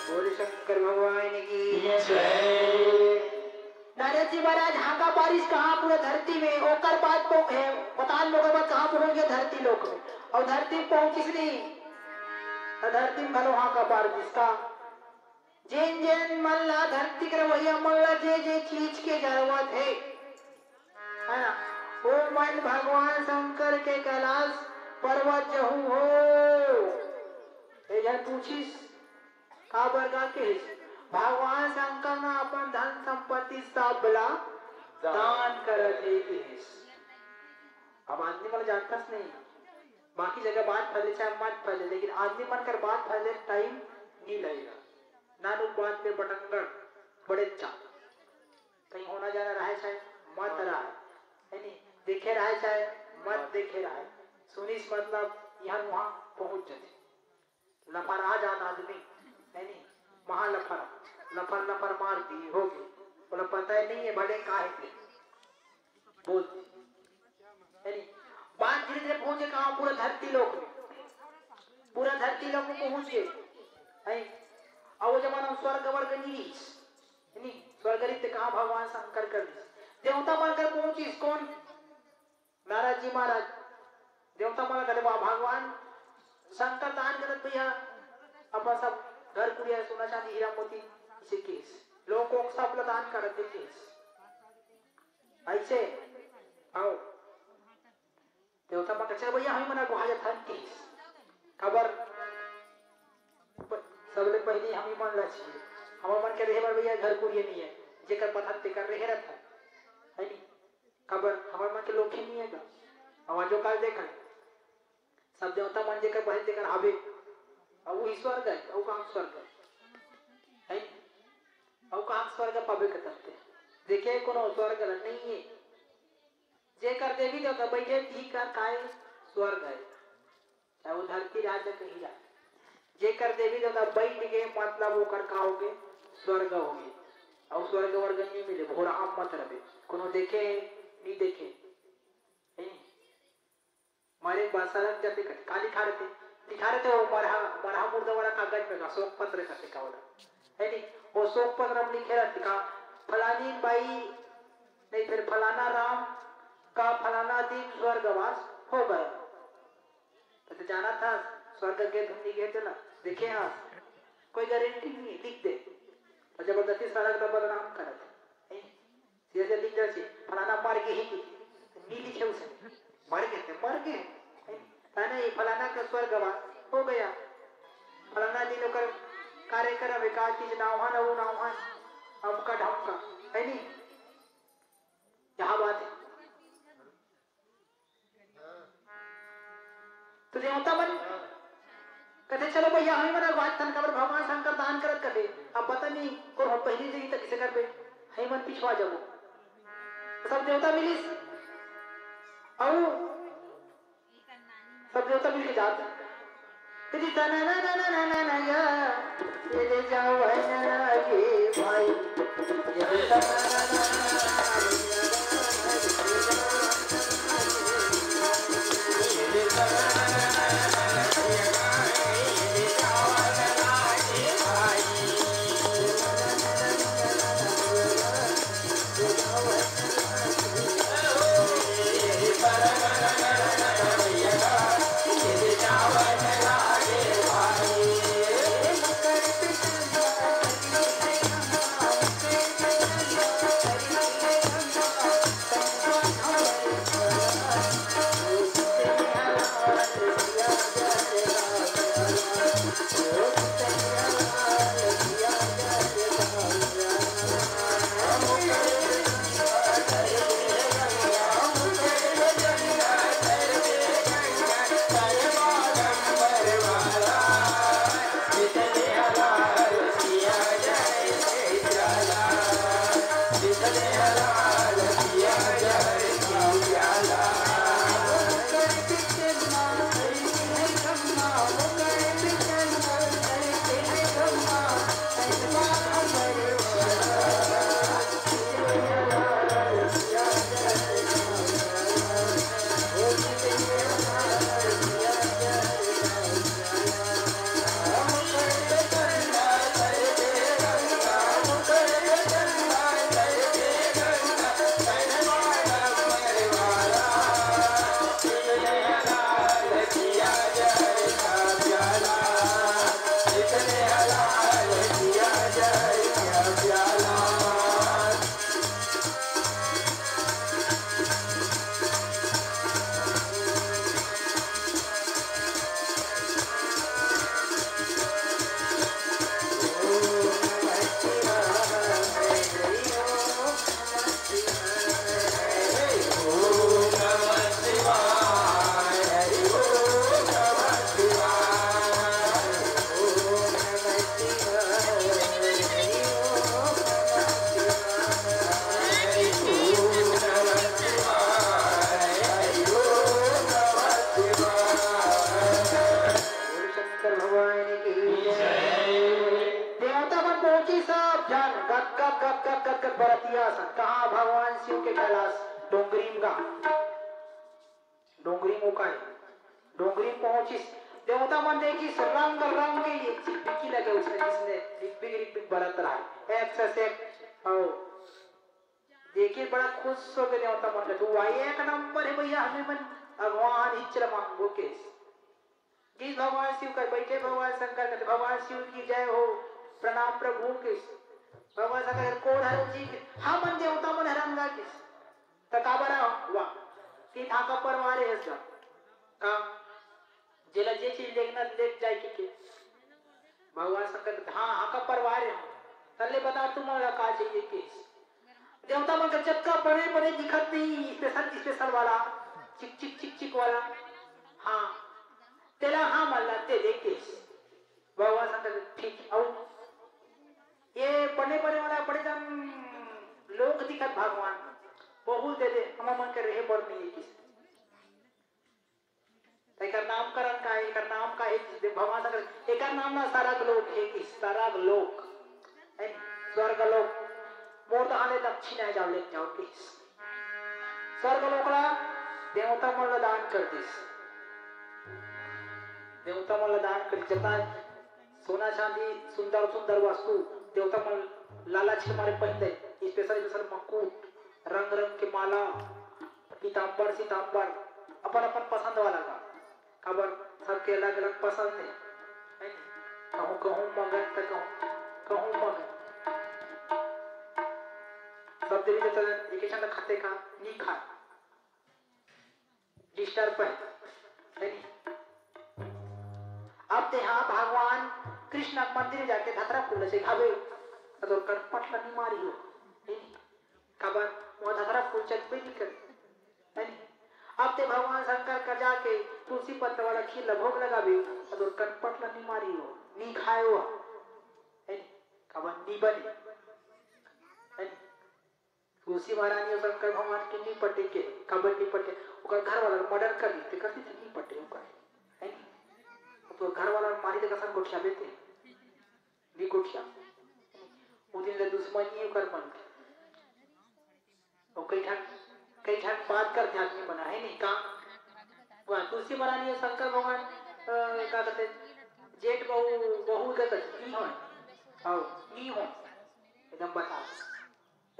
बोल शंकर भगवान की जय। नारद जी महाराज हाका पारिस कहाँ? पूरा धरती में। ओकर बाद पहुं-, हे, पताल लोक के बाद कहाँ पहुंच गए? धरती लोक में। अउ धरती में पहुंचिस नहीं, त धरती में घलो हाका पार दिस का। जेन जेन मन ला, धरती के रहवइया मन ला जे जे चीज के जरूरत हे, है ना, वो मन भगवान शंकर के कैलाश पर्वत जहू हो। ए झन पूछिस, काबर गा केहेस? भगवान शंकर न अपन धन संपत्ति सब ला दान करत हे केहेस। अब आदमी मन जानथस नहीं, बाकी जगह बात फैले चाहे मत फैले, लेकिन आदमी मन कर बात फैले टाइम नहीं लगेगा। नानू बात पे बटंगड़ बड़े चा, कहीं होना जाना रहे चाहे मत रहे, है नहीं, देखे रहे चाहे मत देखे रहे, सुनिस मतलब यहाँ वहाँ पहुँच जाथे। लफड़ा जात आदमी, है नहीं, महा लफड़ा, लफर लफर मार दी, हो गई, बोला पता ही नहीं है भले काहे के बोल दी, है नहीं। बात धीरे धीरे पहुंचे कहाँ? पूरा धरती लोक में, पूरा धरती लोक में पहुंच गए, है। और वो जमाना में स्वर्ग वर्ग नहीं रही, नहीं, स्वर्ग रिक्त कहाँ भगवान शंकर कर दिस। देवता मन कर पहुंचिस कोन? नारद जी महाराज। देवता मन कर, वाह, भगवान शंकर दान करत भैया, अपन सब घर कुरिया, सोना चांदी, हीरा मोती, इसे केस लोग को सब ला दान करत दे केस। ऐसे आओ। देवता मन कथे, "भैया, हमी मन अगुवा जाथन," कहिस। काबर? प-, सबले पहिली हमी मन ला चाहिए। हमर मन के रहे बर भैया घर कुरिया नहीं है, जेकर पथन तेकर रहे रहथन, है नी? काबर? हमर मन के लोग ही नहीं है गा। हमर जो काल देखन, सब देवता मन जेकर बहे तेकर हावे, अउ वही स्वर्ग है, अउ कहाँ स्वर्ग है? है नी? अउ कहाँ स्वर्ग पाबे के तत्ते? देखे कोनो स्वर्ग नहीं है। जेकर देवी देवता बैठे, तिही कर काय स्वर्ग है, चाहे वो धरती राज है, कहीं राज। जेकर देवी देवता बैठ गए, मतलब ओकर का हो गए? स्वर्ग हो गए। और स्वर्ग वर्ग नहीं मिले, भोरा हम मत रहे। कोनो देखे, नहीं देखे, नहीं। मारे बासा लग जाते कट, काली खा रहे थे, दिखा रहे थे वो मरहा, मरहा मुर्दा वाला कागज में का शोक पत्र करते का वाला, है नहीं? वो शोक पत्र हम लिखे रहते का, फलानी बाई नहीं, फिर फलाना राम का फलाना दिन स्वर्गवास हो गया। तो, तो जाना था स्वर्ग के धुन नहीं गए थे ना, देखे हाँ, कोई गारंटी नहीं है, लिख दे। तो जबरदस्ती सड़क तो बदनाम करत है। सीधे से लिख दे, फलाना मर गए ही नहीं, नहीं लिखे उसे, मर गए थे, मर गए। है नहीं? फलाना का स्वर्गवास हो गया, फलाना दिन ओकर कार्यक्रम है, का चीज नाव है ना, वो नाव है, अमका ढमका, है नहीं? यहाँ बात है। तो देवता मन कथे, "चलो भैया, हमी मन अगुवाथन, काबर भगवान शंकर दान करत," कथे। अब पता नहीं, कोनो पहिली जही तक किसे करबे, हमी मन पिछवा जाबो। सब देवता मिलिस, अउ सब देवता मिलके जात। यदि तना ना ना ना ना ना ना या, ये ले जाओ है ना ना ये भाई। यदि तना ना ना ना ना ना ना, ये ले जाओ है ना ना ये भाई। बोल शंकर भगवान की जय। देवता मन पहुंची सब झन, गद गद गद गद गद गद बरतिया सन। कहाँ? भगवान शिव के कैलाश डोंगरी में गा। डोंगरी में का है? डोंगरी में पहुंचिस। देवता मन देखिस रंग रंग के एक झिन बिकी लगे उसने, जिसने रिगबिग रिगबिग बरत रहा है। एक से एक अउ देखे बड़ा खुश हो गए देवता मन के, "तू भाई एक नंबर हे भैया, हमें मन भगवान इच्छा मांगो के।" जिस भगवान शिव कर बैठे, भगवान शंकर कर, भगवान शिव की जय हो, प्रणाम प्रभु के। भगवान शंकर कर, "कोन हरो जी के?" "हमन देवता मन हरन गा के।" "त काबर आवा?" "तीन हाका परवारे हस गा।" "का?" "जेला जे चीज लेगना लेग जाए के।" भगवान शंकर कहते, "हाँ, हाका परवारे हंव।" "तले बता तुमन ला का चाहिए?" के देवता मन के चक्का बड़े बड़े दिखत नहीं, स्पेशल स्पेशल वाला, चिक चिक चिक चिक वाला। "हाँ, तेला हमन ला दे दे।" के भगवान शंकर कहते, "ठीक है, अउ ये बड़े बड़े वाला बड़े जन लोग दिखत भगवान, बहुत दे दे, हमर मन के रहे बर नहीं है किसी।" त एकर नामकरण का हे? एकर नाम का हे? भगवान शंकर, एकर नाम ना सरग लोक हे कि सरग लोक, है नी? स्वर्ग लोक। मोर तहाँ ले दक्षिणा जाओ, लेके जाओ कि स्वर्ग लोक ला देवता मन ला दान कर दिस। देवता मन ला दान कर दिस। जतना सोना चांदी, सुंदर सुंदर वस्तु देवता मन लालच के मारे पहिनथे, स्पेशल स्पेशल मकुट, रंग रंग के माला, पीताम्बर सीताम्बर, अपन अपन पसंद वाला का, काबर सबके अलग अलग पसंद हे, है नी? कहूँ कहूँ मगन त कहूँ कहूँ मगन। सब देवी देवता एक ही खाते का, नी खाए, डिस्टर्ब है, है नी? अब तेहा भगवान कृष्ण के मंदिर जाके धतरा फूल से खावे, त तोर कनपट ला नी मारी हो, है नी? काबर वो धतरा फूल चलबे नी करे, है नी? अब ते भगवान शंकर का जाके तुलसी पत्र वाला खीर ला भोग लगावे, त तोर कनपट ला नी मारी हो, नी खाए हो, है नी? काबर नी बने, है नी? तुलसी महारानी अउ शंकर भगवान के नी पटे के, काबर नी पटे? ओकर घर वाला मर्डर कर दी, ते करती थी नी पटे ओकर, है नी? तो घर वाला मारी ते कसम गोठिया बेते, नी गोठिया। वो दिन ले दुश्मनी ओकर मन के। और कई ठन, कई ठन बात करते आदमी बना, है नी का? वह तुलसी महारानी अउ शंकर भगवान, अ, का कहते, जेठ बहू, बहू के कहते, नी हो, आओ, नी हो, एकदम बता।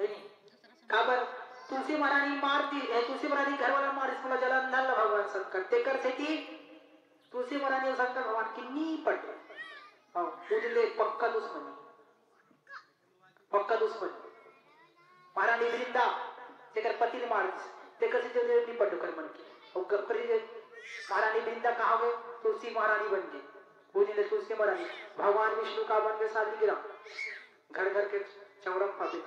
हे नी? काबर तुलसी महारानी मार दी, ए, तुलसी महारानी घर वाला मार दिस, बोला जलंधर ला भगवान शंकर। तेकर सेती तुलसी महारानी अउ शंकर भगवान के नी पटे। हाँ, उजले पक्का दुश्मनी, पक्का दुश्मनी। महारानी वृंदा, जेकर पति ने मार दिस, तेकर सेती उजले नी पटे ओकर मन के। अउ ग-, ओकर जे महारानी वृंदा कहाँ हो गए? तुलसी महारानी बन गई। उजले तुलसी महारानी, भगवान विष्णु का बन गए शादी के राम। घर घर के चौरा पाबे,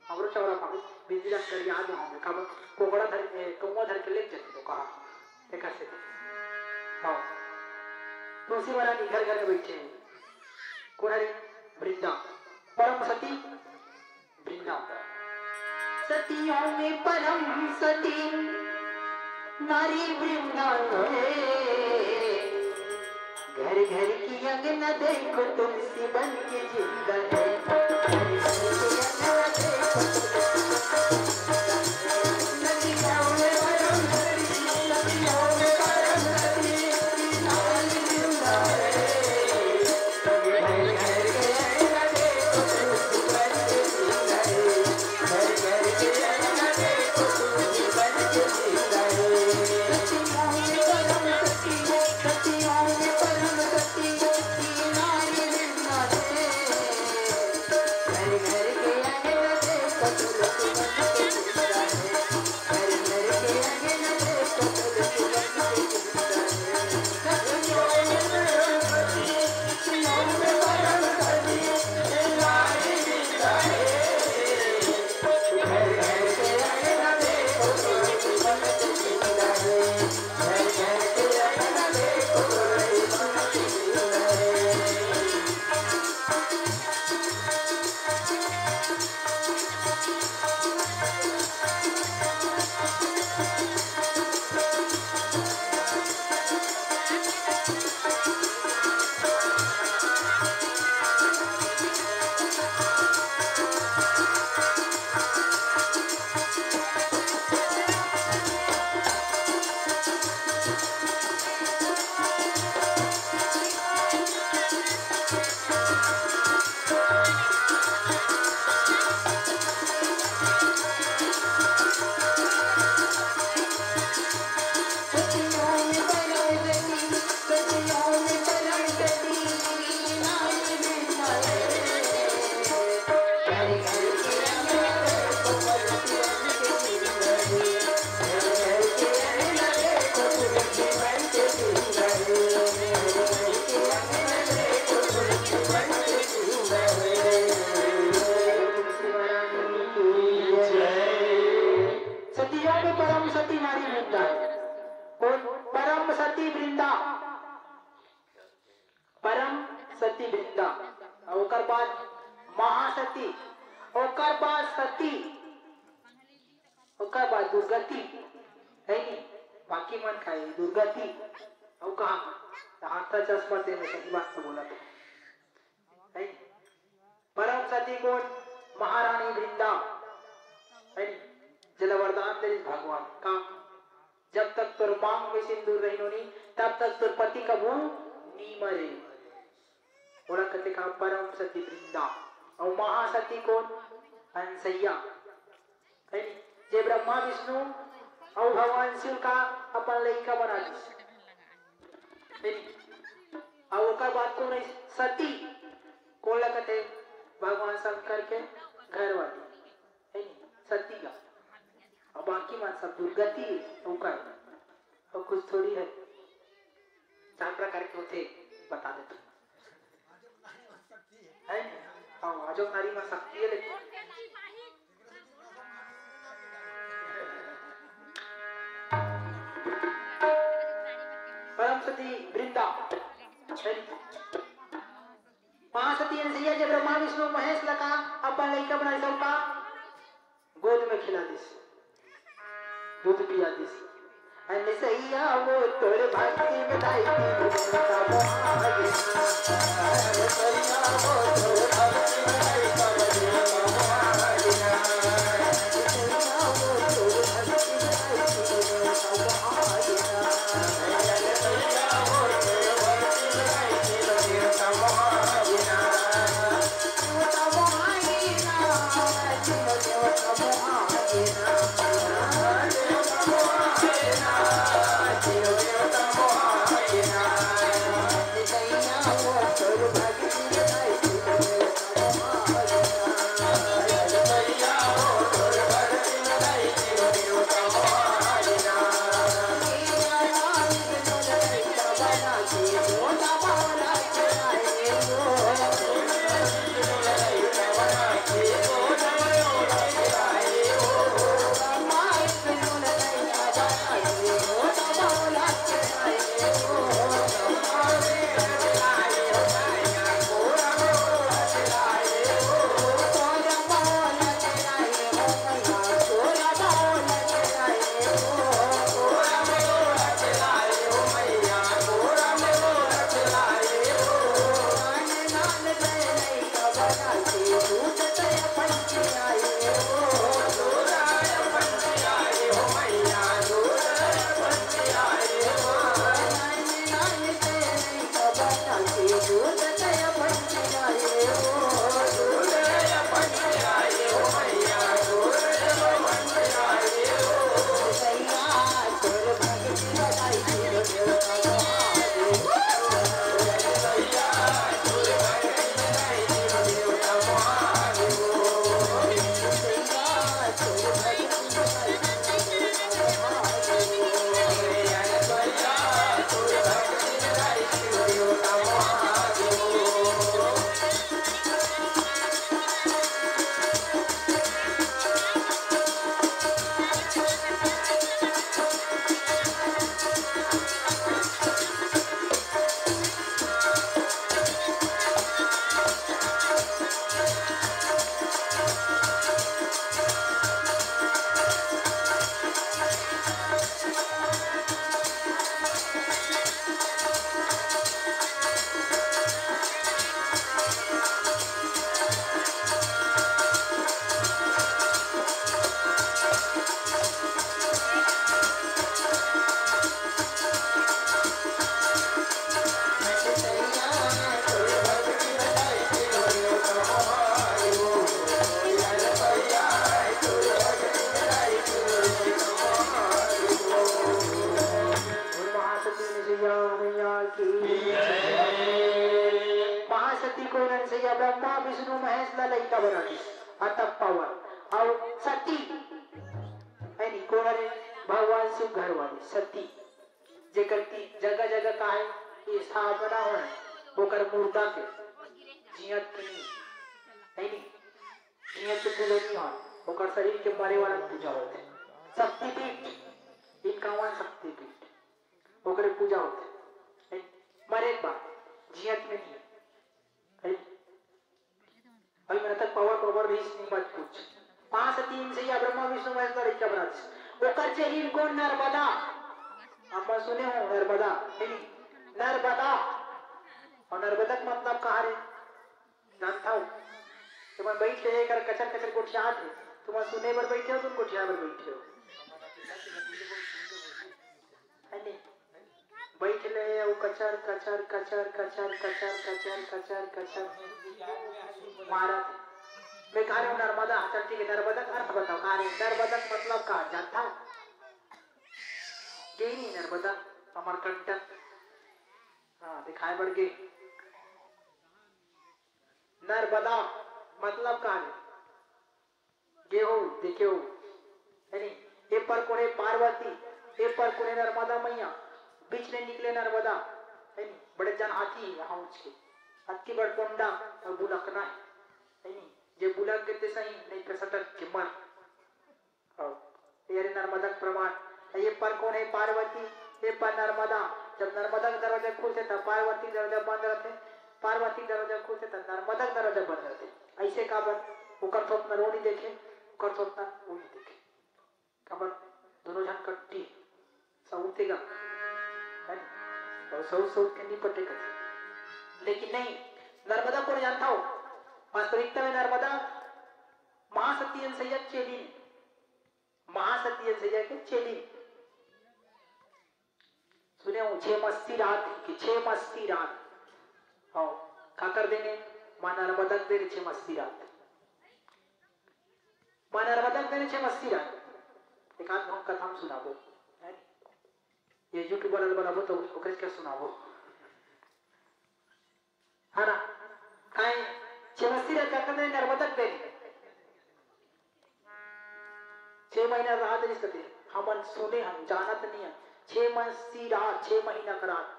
हमरो चौरा पाबे, बिजली ला करिया दे हमें, काबर कोकड़ा धर, ए, कौआ धर के लेके जाते तो कहा, देखा से। हाँ। तुलसी महारानी घर घर में बैठे हैं। कोन हरे? वृंदा। परम सती वृंदा। सतियों में परम सती नारी वृंदा है। घर घर की अंगना देखो, तुलसी बन के जिंदा है। घर घर की अंगना देखो, तुलसी बन के जिंदा है। कोन? परम सती वृंदा, परम सती वृंदा, अउ ओकर बाद महासती, ओकर बाद सती, ओकर बाद दुर्गति, है नी? बाकी मन का ये दुर्गति, अउ कहाँ? हाथ ला चश्मा दे, मैं सही बात तो बोला था, है नी? परम सती कोन? महारानी वृंदा, है नी? जेला वरदान दे भगवान का, जब तक तोर मांग में सिंदूर रही नोनी, तब तक तोर पति कभू नी मरे। ओला कथे का परम सती वृंदा। अउ महासती कोन? हंसैया, है नी? जे ब्रह्मा विष्णु अउ भगवान शिव का अपन लइका बना दिस, है नी? अउ ओकर बाद कोन है? सती। कोन ला कथे? भगवान शंकर के घर वाली, है नी? सती का। अउ बाकी मन सब दुर्गति है, ओकर। अउ कुछ थोड़ी है, चार प्रकार के होथे, बता देते हैं। है नी? हाँ, आजो नारी में शक्ति है, लेकिन परम सती वृंदा, है नी? महासती हंसैया जे ब्रह्मा विष्णु महेश लका अपन लइका बनाए सबका गोद में खिला दिस, दूध पिया दिस। अनसैया वो तोर भक्ति में दाई दी, महासती कोन? हंसैया ब्रह्मा विष्णु महेश ला लइका बना दिस। अतक पावन। अउ सती, है नी, कोन हरे? भगवान शिव घर वाली सती, जेकर ती जगह जगह का है, ये स्थापना होय, ओकर मुर्दा के जियत के नहीं, है नी? जियत के पूजा नहीं होय, ओकर शरीर के मरे वाला पूजा होथे। शक्तिपीठ, इनकावन शक्ति पीठ, ओकरे पूजा होथे। मरे के बाद जियत में नहीं है। अभी मेरा तक पावर पावर रहीस नहीं, मत पूछ। पांच तीन से या ब्रह्मा विष्णु महेश का लइका बना दिस। ओकर चेली कोन? नर्मदा। अब मैं सुने हो नर्मदा, है नी? नर्मदा। और नर्मदा का मतलब कहा रे? जानता हो? तुमन बैठ के एकर कचर कचर गोठियात हे। तुमन सुने बर बैठे हो, तुम गोठिया बर बैठे हो। है नी? बैठ ले अउ कचर कचर कचर कचर कचर कचर कचर कचर मारत। मैं कहा रहे हूँ नर्मदा, चल ठीक है, नर्मदा का अर्थ बताओ। कहा रहे नर्मदा का मतलब का जानता? गे नहीं नर्मदा, अमरकंटक। हाँ, दिखाए बर गे। नर्मदा मतलब का रे? गेहूं देखेव, है नी? ए पर कोने पार्वती, ए पर कोने नर्मदा मैया, बीच ले निकले नर्मदा, है नी? बड़े जन हाथी है यहाँ उच के, अति बड़ कोंडा और बुलकना है, है नी? जे बुलक के ते सही, नहीं तो सटक के मर। और ये रे नर्मदा के प्रमाण, ये पर कोने पार्वती, ये पर नर्मदा। जब नर्मदा के दरवाजा खुलथे, तब पार्वती के दरवाजा बंद रहथे, पार्वती के दरवाजा खुलथे, तब नर्मदा के दरवाजा बंद रहथे। ऐसे काबर? ओकर थोपना वो नहीं देखे, ओकर थोपना वो नहीं देखे। काबर? दोनों झन कट्टी सऊतेगा, है नी? और सऊत सऊत के नहीं पटे कथे। लेकिन नहीं, नर्मदा कोन जानता हो? वास्तविकता में नर्मदा महासती अनसैया के चेली, महासती अनसैया के चेली। सुने हो, छे मस्ती रात की, छे मस्ती रात। हाँ, काकर देने? माँ नर्मदा के देने छे मस्ती रात। माँ नर्मदा के देने छे मस्ती रात। एक आध हम कथा हम सुनाबो, है नी? ये YouTube वाला बनाबो तो ओकरे के सुनाबो। है ना? काहे? छे मस्ती रात काकर देने? नर्मदा के देने। छे महीना रात रिहिस कथे, हमन सुने हन, जानत नहीं हन। छे मस्ती रात, छे महीना का रात।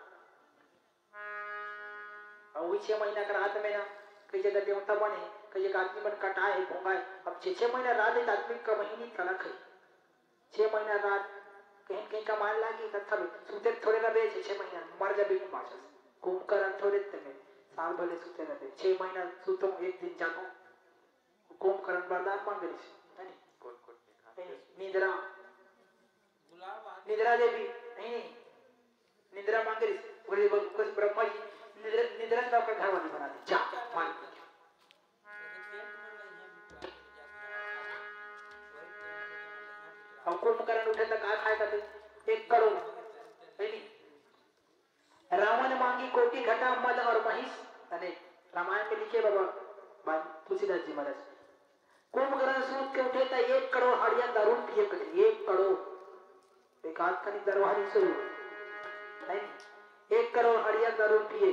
और वही छे महीना का रात में ना, कई जगह देवता बने, कई जगह आदमी मन कटाए, भोंगाए। अब छे, छे महीना रात एक आदमी कमही नहीं कनक है। छे महीना रात कहीं न कहीं कमाए लागी, तब थोड़े, सुते थोड़े रहे छे, छे महीना, मर जाबे नहीं बाँचस। कुंभकर्ण थोड़े तमे, साल भले सुते रहे, छे महीना सुतो, एक दिन जागो, कुंभकर्ण वरदान मांगे रिहिस, है नी? कोट कोट में खा। है नी? निद्रा, निद्रा देवी, नहीं, नहीं, निद्रा मांगे रिहिस, ओकरे बर, ओकरे ब्रह्मा जी निद्रा, निद्रा के ओकर घर वाली बना दी, जा, मान के। अब कुंभकर्ण उठे त का खाए खातिर? एक करोड़, है नी? रावण मांगी कोटि घटा मद और महीस, अने रामायण में लिखे बाबा, भाई तुलसीदास जी महाराज, कुंभकर्ण सूत के उठे त एक करोड़ हड़िया दारू पिए कथे, एक करोड़। एक आध कनी दरवारी शुरू, है नी? एक करोड़ हड़िया दारू पिए।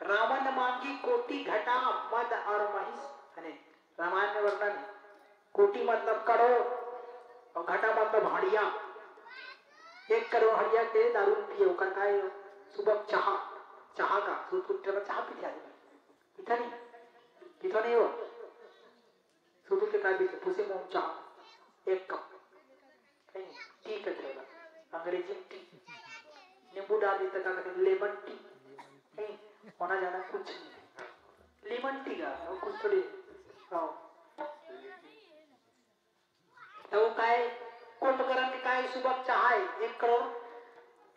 रावण मांगी कोटि घटा मद और महीस, है नी? रामायण में वर्णन है। कोटि मतलब करोड़ और घटा मतलब हड़िया। एक करोड़ हड़िया के दारू पिए, ओकर का है? सुबह चाहा, चाहा का, सूत उठे में चाहा पीथे आदमी। पीथा नहीं? पीथा नहीं हो? सूत उठ के का पीथे? पुसे मुंह चाहा, एक कप। कहीं टी कहते हैं, अंग्रेजी में टी। नींबू डाल दी तो का कहते हैं? Lemon tea. कहीं होना जाना कुछ नहीं है। लेमन टी का, वो कुछ थोड़ी, हाँ। तो वो काय, कुंभकर्ण के काय सुबह चाहे एक करोड़,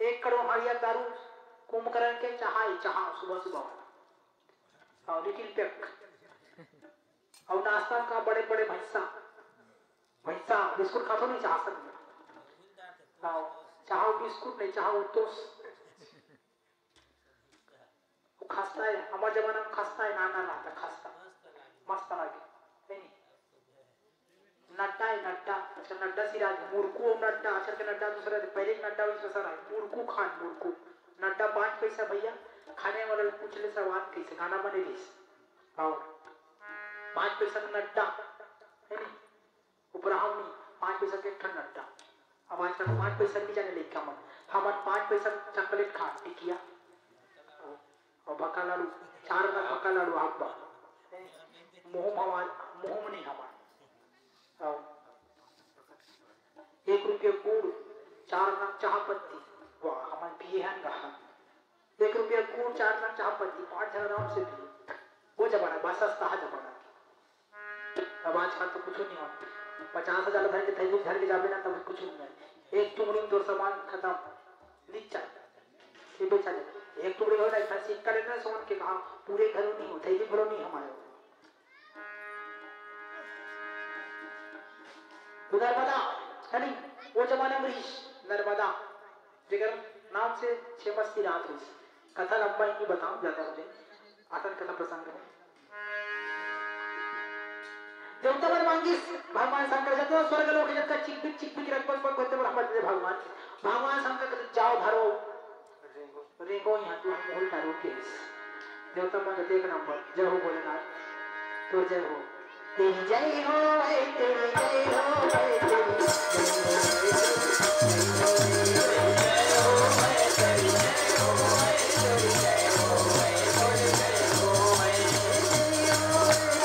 एक करोड़ हड़िया दारू कुंभकर्ण के चाहे, चाहा सुबह सुबह वाला। और लिटिल पेक। और नाश्ता का बड़े बड़े भैंसा, भैंसा बिस्कुट खाथो नहीं, चाहा संग में। हाँ, चाहा बिस्कुट नहीं, चाहा वो टोस्ट। वो खस्ता है, हमारे जमाना में खस्ता है, नाना रहता खस्ता। मस्त लगे, है नहीं? नड्डा है, नड्डा। अच्छा, नड्डा सिरा के, मुरकू और नड्डा, आजकल के नड्डा दूसरा है, पहले के नड्डा वही दूसरा है, मुरकू खान, मुरकू। नड्डा पाँच पैसा भैया, खाने वाला पूछ ले सवाल कैसे, गाना बने रहीस। और पाँच पैसा का नड्डा, है नहीं? उपराहम नहीं, पाँच पैसा के एक ठन नड्डा। अब आजकल पाँच पैसा नहीं जाने लइका मन, हमन पाँच पैसा के चॉकलेट खा, टिकिया। और भक्का लाडू, चार ना भक्का लाडू आप बा। मुंह में हमार, मुंह में नहीं हमार। और एक रुपये को चार नंग चाह पत्ती, वाह, हमन पिए हन गा। एक रुपया गुड़, चार नंग चाह पत्ती, पाँच झन आराम से पिए। वो जमाना, बस सस्ता जमाना। अब आजकल तो कुछ नहीं हो। पचास हजार धर के, थैली धर के जाबे ना, तब कुछ नहीं है। एक टुकड़ी में तोर सामान खत्म, नीचा। ये बेचा जाए। एक टुकड़ी हो ना, इतना सिक्का लेना, सोन के कहा, पूरे घरों नहीं हो, थैली भरो नहीं हमारे। तो नर्मदा, है नहीं? वो जमाना में रहीस, नर्मदा, जेकर नाम से छह मस्ती रात हुई। कथा लंबा ही नहीं बताऊं, ज्यादा हो जाए। आतन कथा प्रसंग है। देवता मन मांगिस, भगवान शंकर जतना स्वर्ग लोक जतका चिकपिक चिकपिक रखबक बक होते बर हमर दे भगवान। भगवान शंकर के जाओ धरो। रेंगो यहाँ तू हम मोल दारू के। देवता मन के देख नंबर, जय हो भोलेनाथ, तो जय हो। तेरी जय हो भाई, तेरी जय हो भाई, तेरी जय हो भाई, तेरी जय हो भाई, तेरी जय हो भाई, तेरी जय हो भाई, तेरी जय हो भाई, तेरी जय हो भाई।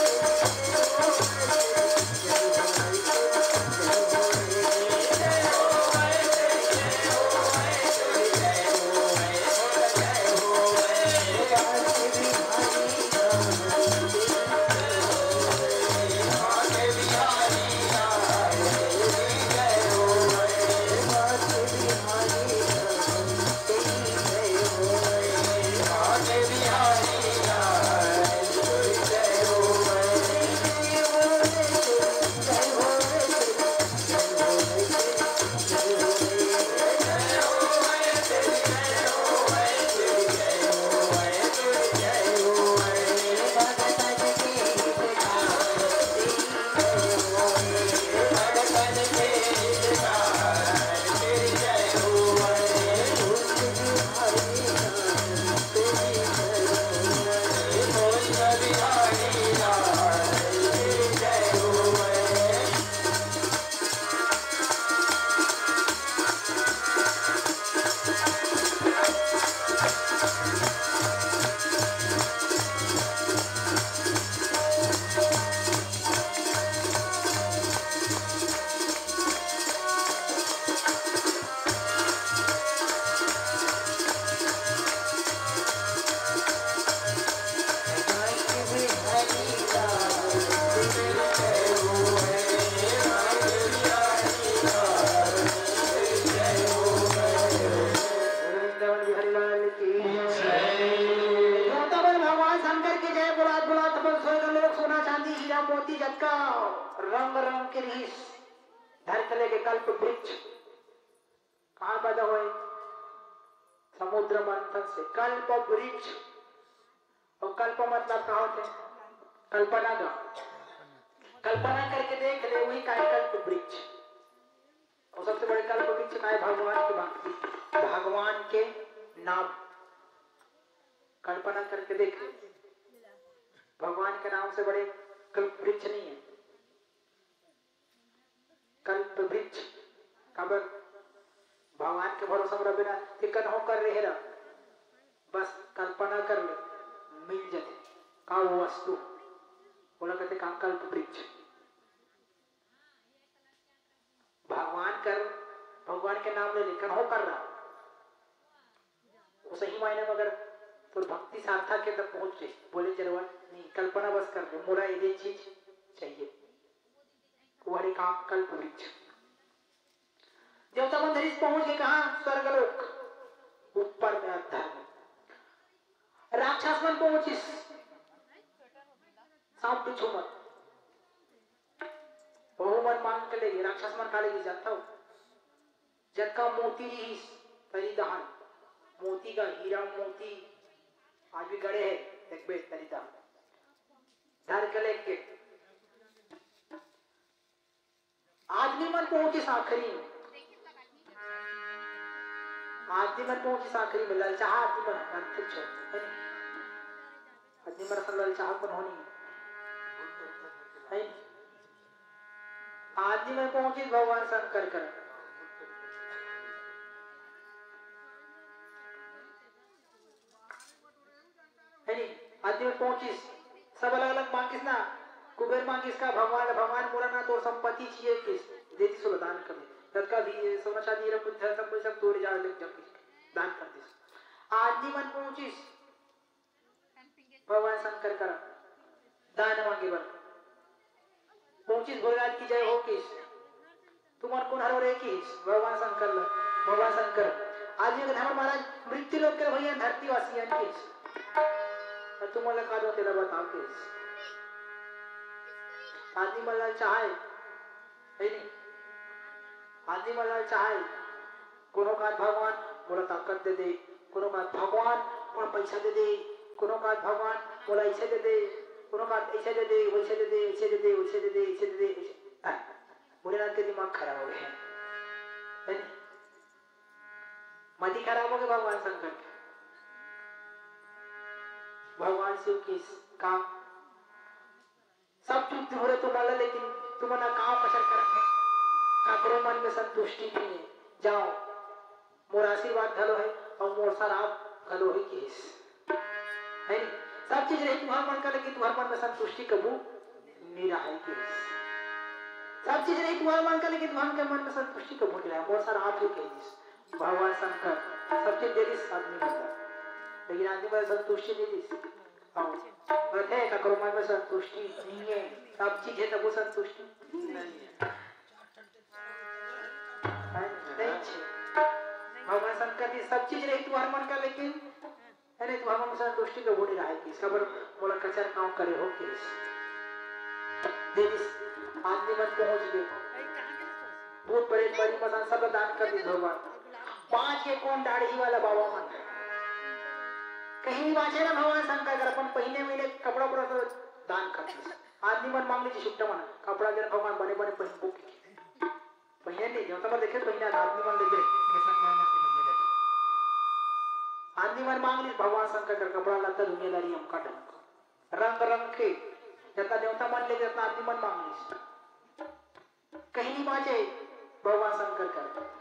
वृंदावन बिहारी लाल की। वृंदावन भगवान शंकर की जय। बुलात बुलात अपन स्वर्ग लोक सोना चांदी हीरा मोती जतका रंग रंग के रिहिस धरती ले के कल्प वृक्ष। कहाँ पैदा होए? समुद्र मंथन से कल्प वृक्ष। और कल्प मतलब का होथे? कल्पना का। कल्पना करके देख ले, वही का है कल्प वृक्ष। और सबसे बड़े कल्प वृक्ष का है? भगवान की भक्ति, भगवान के नाम। कल्पना करके देख ले, भगवान के नाम से बड़े कल्प वृक्ष नहीं है। कल्प वृक्ष काबर? भगवान के भरोसा में रबे ना, ते कन्हो कर रहे रह, बस कल्पना कर ले, मिल जथे का वो वस्तु, बोला कहते का कल्प वृक्ष। भगवान कर, भगवान के नाम ले ले, कन्हो कर रहा, वो सही मायने में अगर तोर भक्ति सार्थक के तब पहुंच जाए, बोले जरूरत नहीं, कल्पना बस कर ले, मोला ये चीज चाहिए। वो हरे काम कल्प वृक्ष। देवता मन धरिस पहुंच के कहा? स्वर्गलोक। ऊपर में अधर में। राक्षस मन पहुंचिस, सांप बिच्छू मन। वहू मन मांग के ले गे, राक्षस मन का ले गे जानता हो? जतका मोती रिहिस तरी दहन, मोती का हीरा मोती आज भी गड़े है, देखबे तरी दहन। धर के लेके आदमी मन पहुंचिस आखिरी में। आदमी मन पहुंचिस आखिरी में, ललचाहा आदमी मन, मन कुछ है नहीं। आदमी मन असन ललचाहा कोन होनी है? आदमी मन पहुंचिस भगवान शंकर कर। है नी? आदमी मन पहुंचिस, सब अलग-अलग मांगिस ना। कुबेर मांगिस का भगवान, भगवान मोला ना तोर संपत्ति चाहिए किस, दे दिस ओला दान कर दे। जतका भी ये सोना चांदी हीरा मोती सब पैसा तोरे जाए लग जब दान कर दिस। आदमी मन पहुंचिस भगवान शंकर करा दान मांगे बर। पहुंचिस भोलेनाथ की जय हो किस। तुमन कोन हरो रे किस भगवान शंकर ल। भगवान शंकर आज ये हमर महाराज मृत्यु लोक के भैया धरती वासी हैं किस। और तुमन ला का दो तेला बताओ किस। आदमी मन ला चाहे है नहीं। आदमी मन ला चाहे कोनो का भगवान मोला ताकत दे दे, कोनो का भगवान मोला पैसा दे दे, कोनो का भगवान मोला ऐसे दे दे, कोनो का ऐसे दे दे, वैसे दे दे, ऐसे दे दे, वैसे दे दे, ऐसे दे दे, ऐसे। हाँ, भोलेनाथ के दिमाग खराब हो गए हैं, है नहीं? मति खराब हो गए भगवान शंकर के। भगवान शिव के काम सब चीज तुहरे तुमन ला, लेकिन तुमन ह काव कचर करत हे, काकरो मन में संतुष्टि नइ हे। जाओ, मोर आशीर्वाद घलो हे अउ मोर सराप घलो हे किहिस। है नी? सब चीज रही तुहर मन का, लेकिन तुहर मन में संतुष्टि कभू नइ रहय किहिस। सब चीज रही तुहर मन का, लेकिन तुहर के मन में संतुष्टि कभू नइ रहय। मोर सराप हे किहिस। भगवान शंकर सब चीज दे दिस आदमी मन ला, लेकिन आदमी मन ला संतुष्टि नइ दिस। हाँ, बस हे, काकरो मन में संतुष्टि नइ हे, सब चीज हे तभो संतुष्टि नइ हे। हाँ, नइ हे। भगवान शंकर जी सब चीज रही तुहर मन का, लेकिन है नहीं, तुहर मन में संतुष्टि कभू नइ रहय किहिस, काबर मोला कचर काव करे हो किहिस। दे दिस, आदमी मन पहुंच गे। भूत प्रेत मरी मसान सब ला दान कर दिस भगवान। बांच गे कोन? डाढ़ी वाला बाबा मन। कहीं नइ बांचे ना भगवान शंकर कर, अपन पहिने वहिने कपड़ा उपड़ा सब दान कर दिस। आदमी मन मांग लीजिए छुट्टा मन, कपड़ा जन भगवान बने बने पहिन के। पहिने नहीं, देवता मन देखे पहिने, आदमी मन देखे। आदमी मन मांग लीजिए भगवान शंकर कर कपड़ा लत्ता दुनियादारी हमका ढंग रंग रंग के, जतना देवता मन ले, जतना आदमी मन मांग लीजिए। कहीं नइ बांचे भगवान शंकर कर।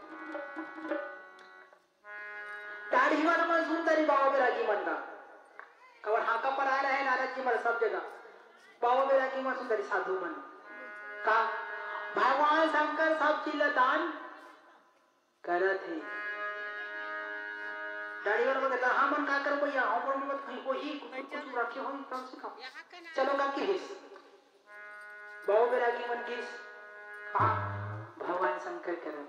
डाढ़ी वाला मन सुंदरी बाबा बैरागी मन ला। काबर हांका पर आए रहे नारद जी मन सब जगह। बाबा बैरागी मन सुंदरी साधु मन। का भगवान शंकर सब चीज ला दान करत हे। डाढ़ी वाला मन कहता, "हमन का करबो या, हमर मन कहीं होही, कुछ, कुछ रखे होही कम से कम।" चलो का किहिस। बाबा बैरागी मन किहिस, "हाँ, भगवान शंकर करन।"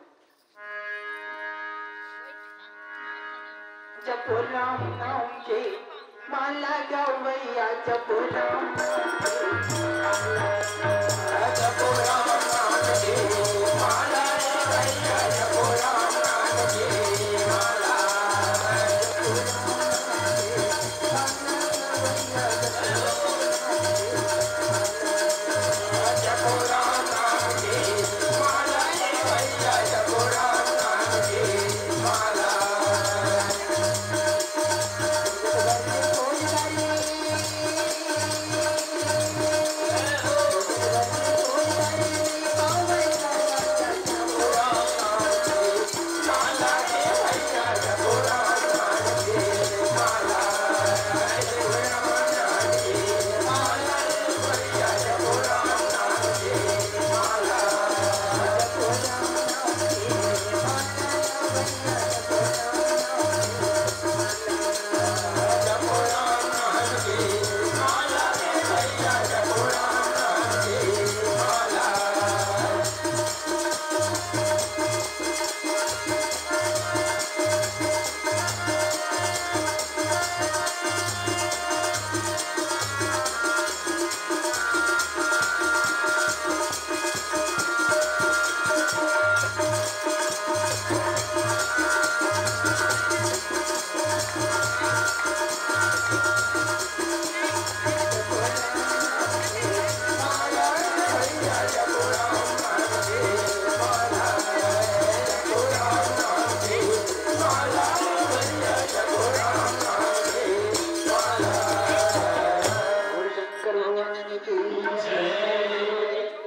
जपो राम नाम के माला गवैया, जपो राम नाम के माला, जपो राम नाम के माला रे भैया, जपो राम नाम के माला।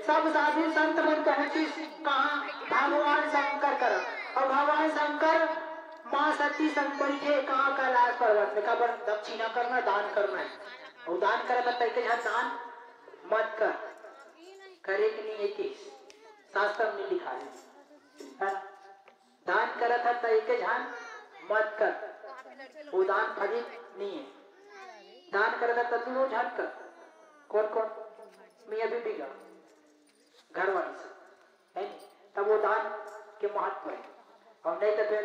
सब साधु संत मन पहुंचिस कहाँ? भगवान शंकर करा। अउ भगवान शंकर माँ सती संग बइठे कहाँ? कैलाश पर्वत में। काबर? दक्षिणा करना, दान करना हे। अउ दान करना, तइके झन दान मत कर, करे के नइ हे किहिस, शास्त्र में लिखा हे। है ना? दान करत हस त एके झन मत कर, वो दान फलित नहीं है। दान करत हस त दूनों झन कर। कौन कौन? मियाँ बीबी का घर वाली से, है नी? तब वो दान के महत्व है। और नहीं तो फिर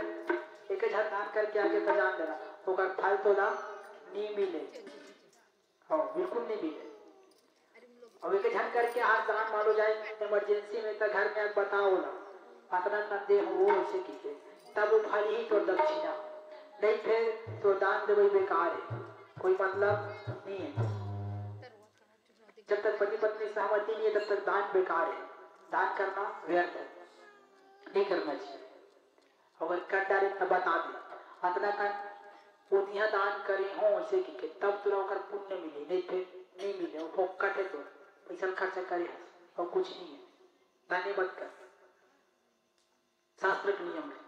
एके झन दान करके आगे त जान देना, ओकर फल तो ला नहीं मिले। हाँ, बिल्कुल नहीं मिले। अब एके झन करके आज दान मानो जाए emergency में, त घर में आज बताओ ना, अतना कन दे हो वो ऐसे की के, तब वो फल ही तो दक्षिणा। नहीं फिर तो दान देवे बेकार है, कोई मतलब नहीं है। जब तक पति पत्नी सहमति नहीं है, तब तक दान बेकार है, दान करना व्यर्थ है, नहीं करना चाहिए। अगर कर डारे त बता दे, अतना कन वो दिया दान करे हो ऐसे की के, तब तोला ओकर पुण्य मिले, नहीं फिर नहीं मिले, वो फोकट है, तो पैसा खर्चा करे हस और कुछ नहीं है। दाने मत कर, शास्त्र के नियम है,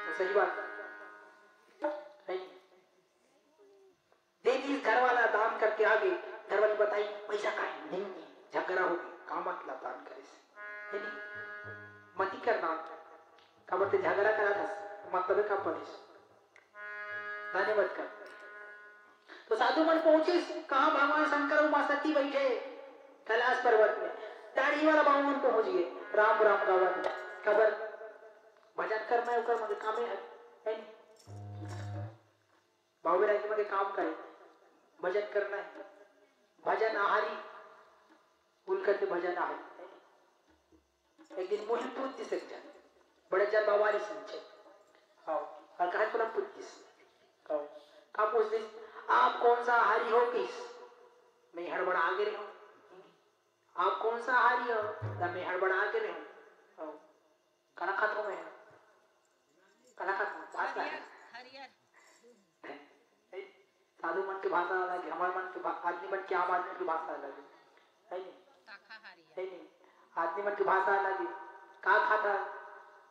तो सही बात है। दे दिस घर वाला दान करके आगे, घर वाली बताई, "पैसा का है?" "नहीं, नहीं, झगड़ा हो गया, का मतलब दान करे से?" है नहीं? मती कर दान, का बोलते झगड़ा करा था, मतलब का पड़े से? दाने मत कर। तो साधु मन पहुंचिस, कहाँ भगवान शंकर और माँ सती बैठे कैलाश पर्वत में। दाढ़ी वाला बाबू मन पहुंच गए, राम राम गावत। कबर भजन करना है, ओकर मगे कामे है, है नहीं? बाबू बैरागी मगे काम करे, भजन करना है, भजन आहारी, बोल करके भजन आहारी। एक दिन मुही पूछ दिस एक जन, बड़े जन बाबा री सुनचे। हाँ, और कहा तुला पूछ दिस। हाँ, का पूछ दिस? "आप कौन सा आहारी हो?" किस मैं हड़बड़ा आगे रहे हूँ। "आप कौन सा आहारी हो?" तब मैं हड़बड़ा आगे रहे हूँ। हाँ, काला खात हो मैं? काला खात हो? भात खात हो? हरियर। साधु मन के भाषा अलग है, हमारे मन के भा-, आदमी मन के, आम आदमी की भाषा अलग है, है नहीं? शाकाहारी है। है नहीं? आदमी मन की भाषा अलग है। का खाता?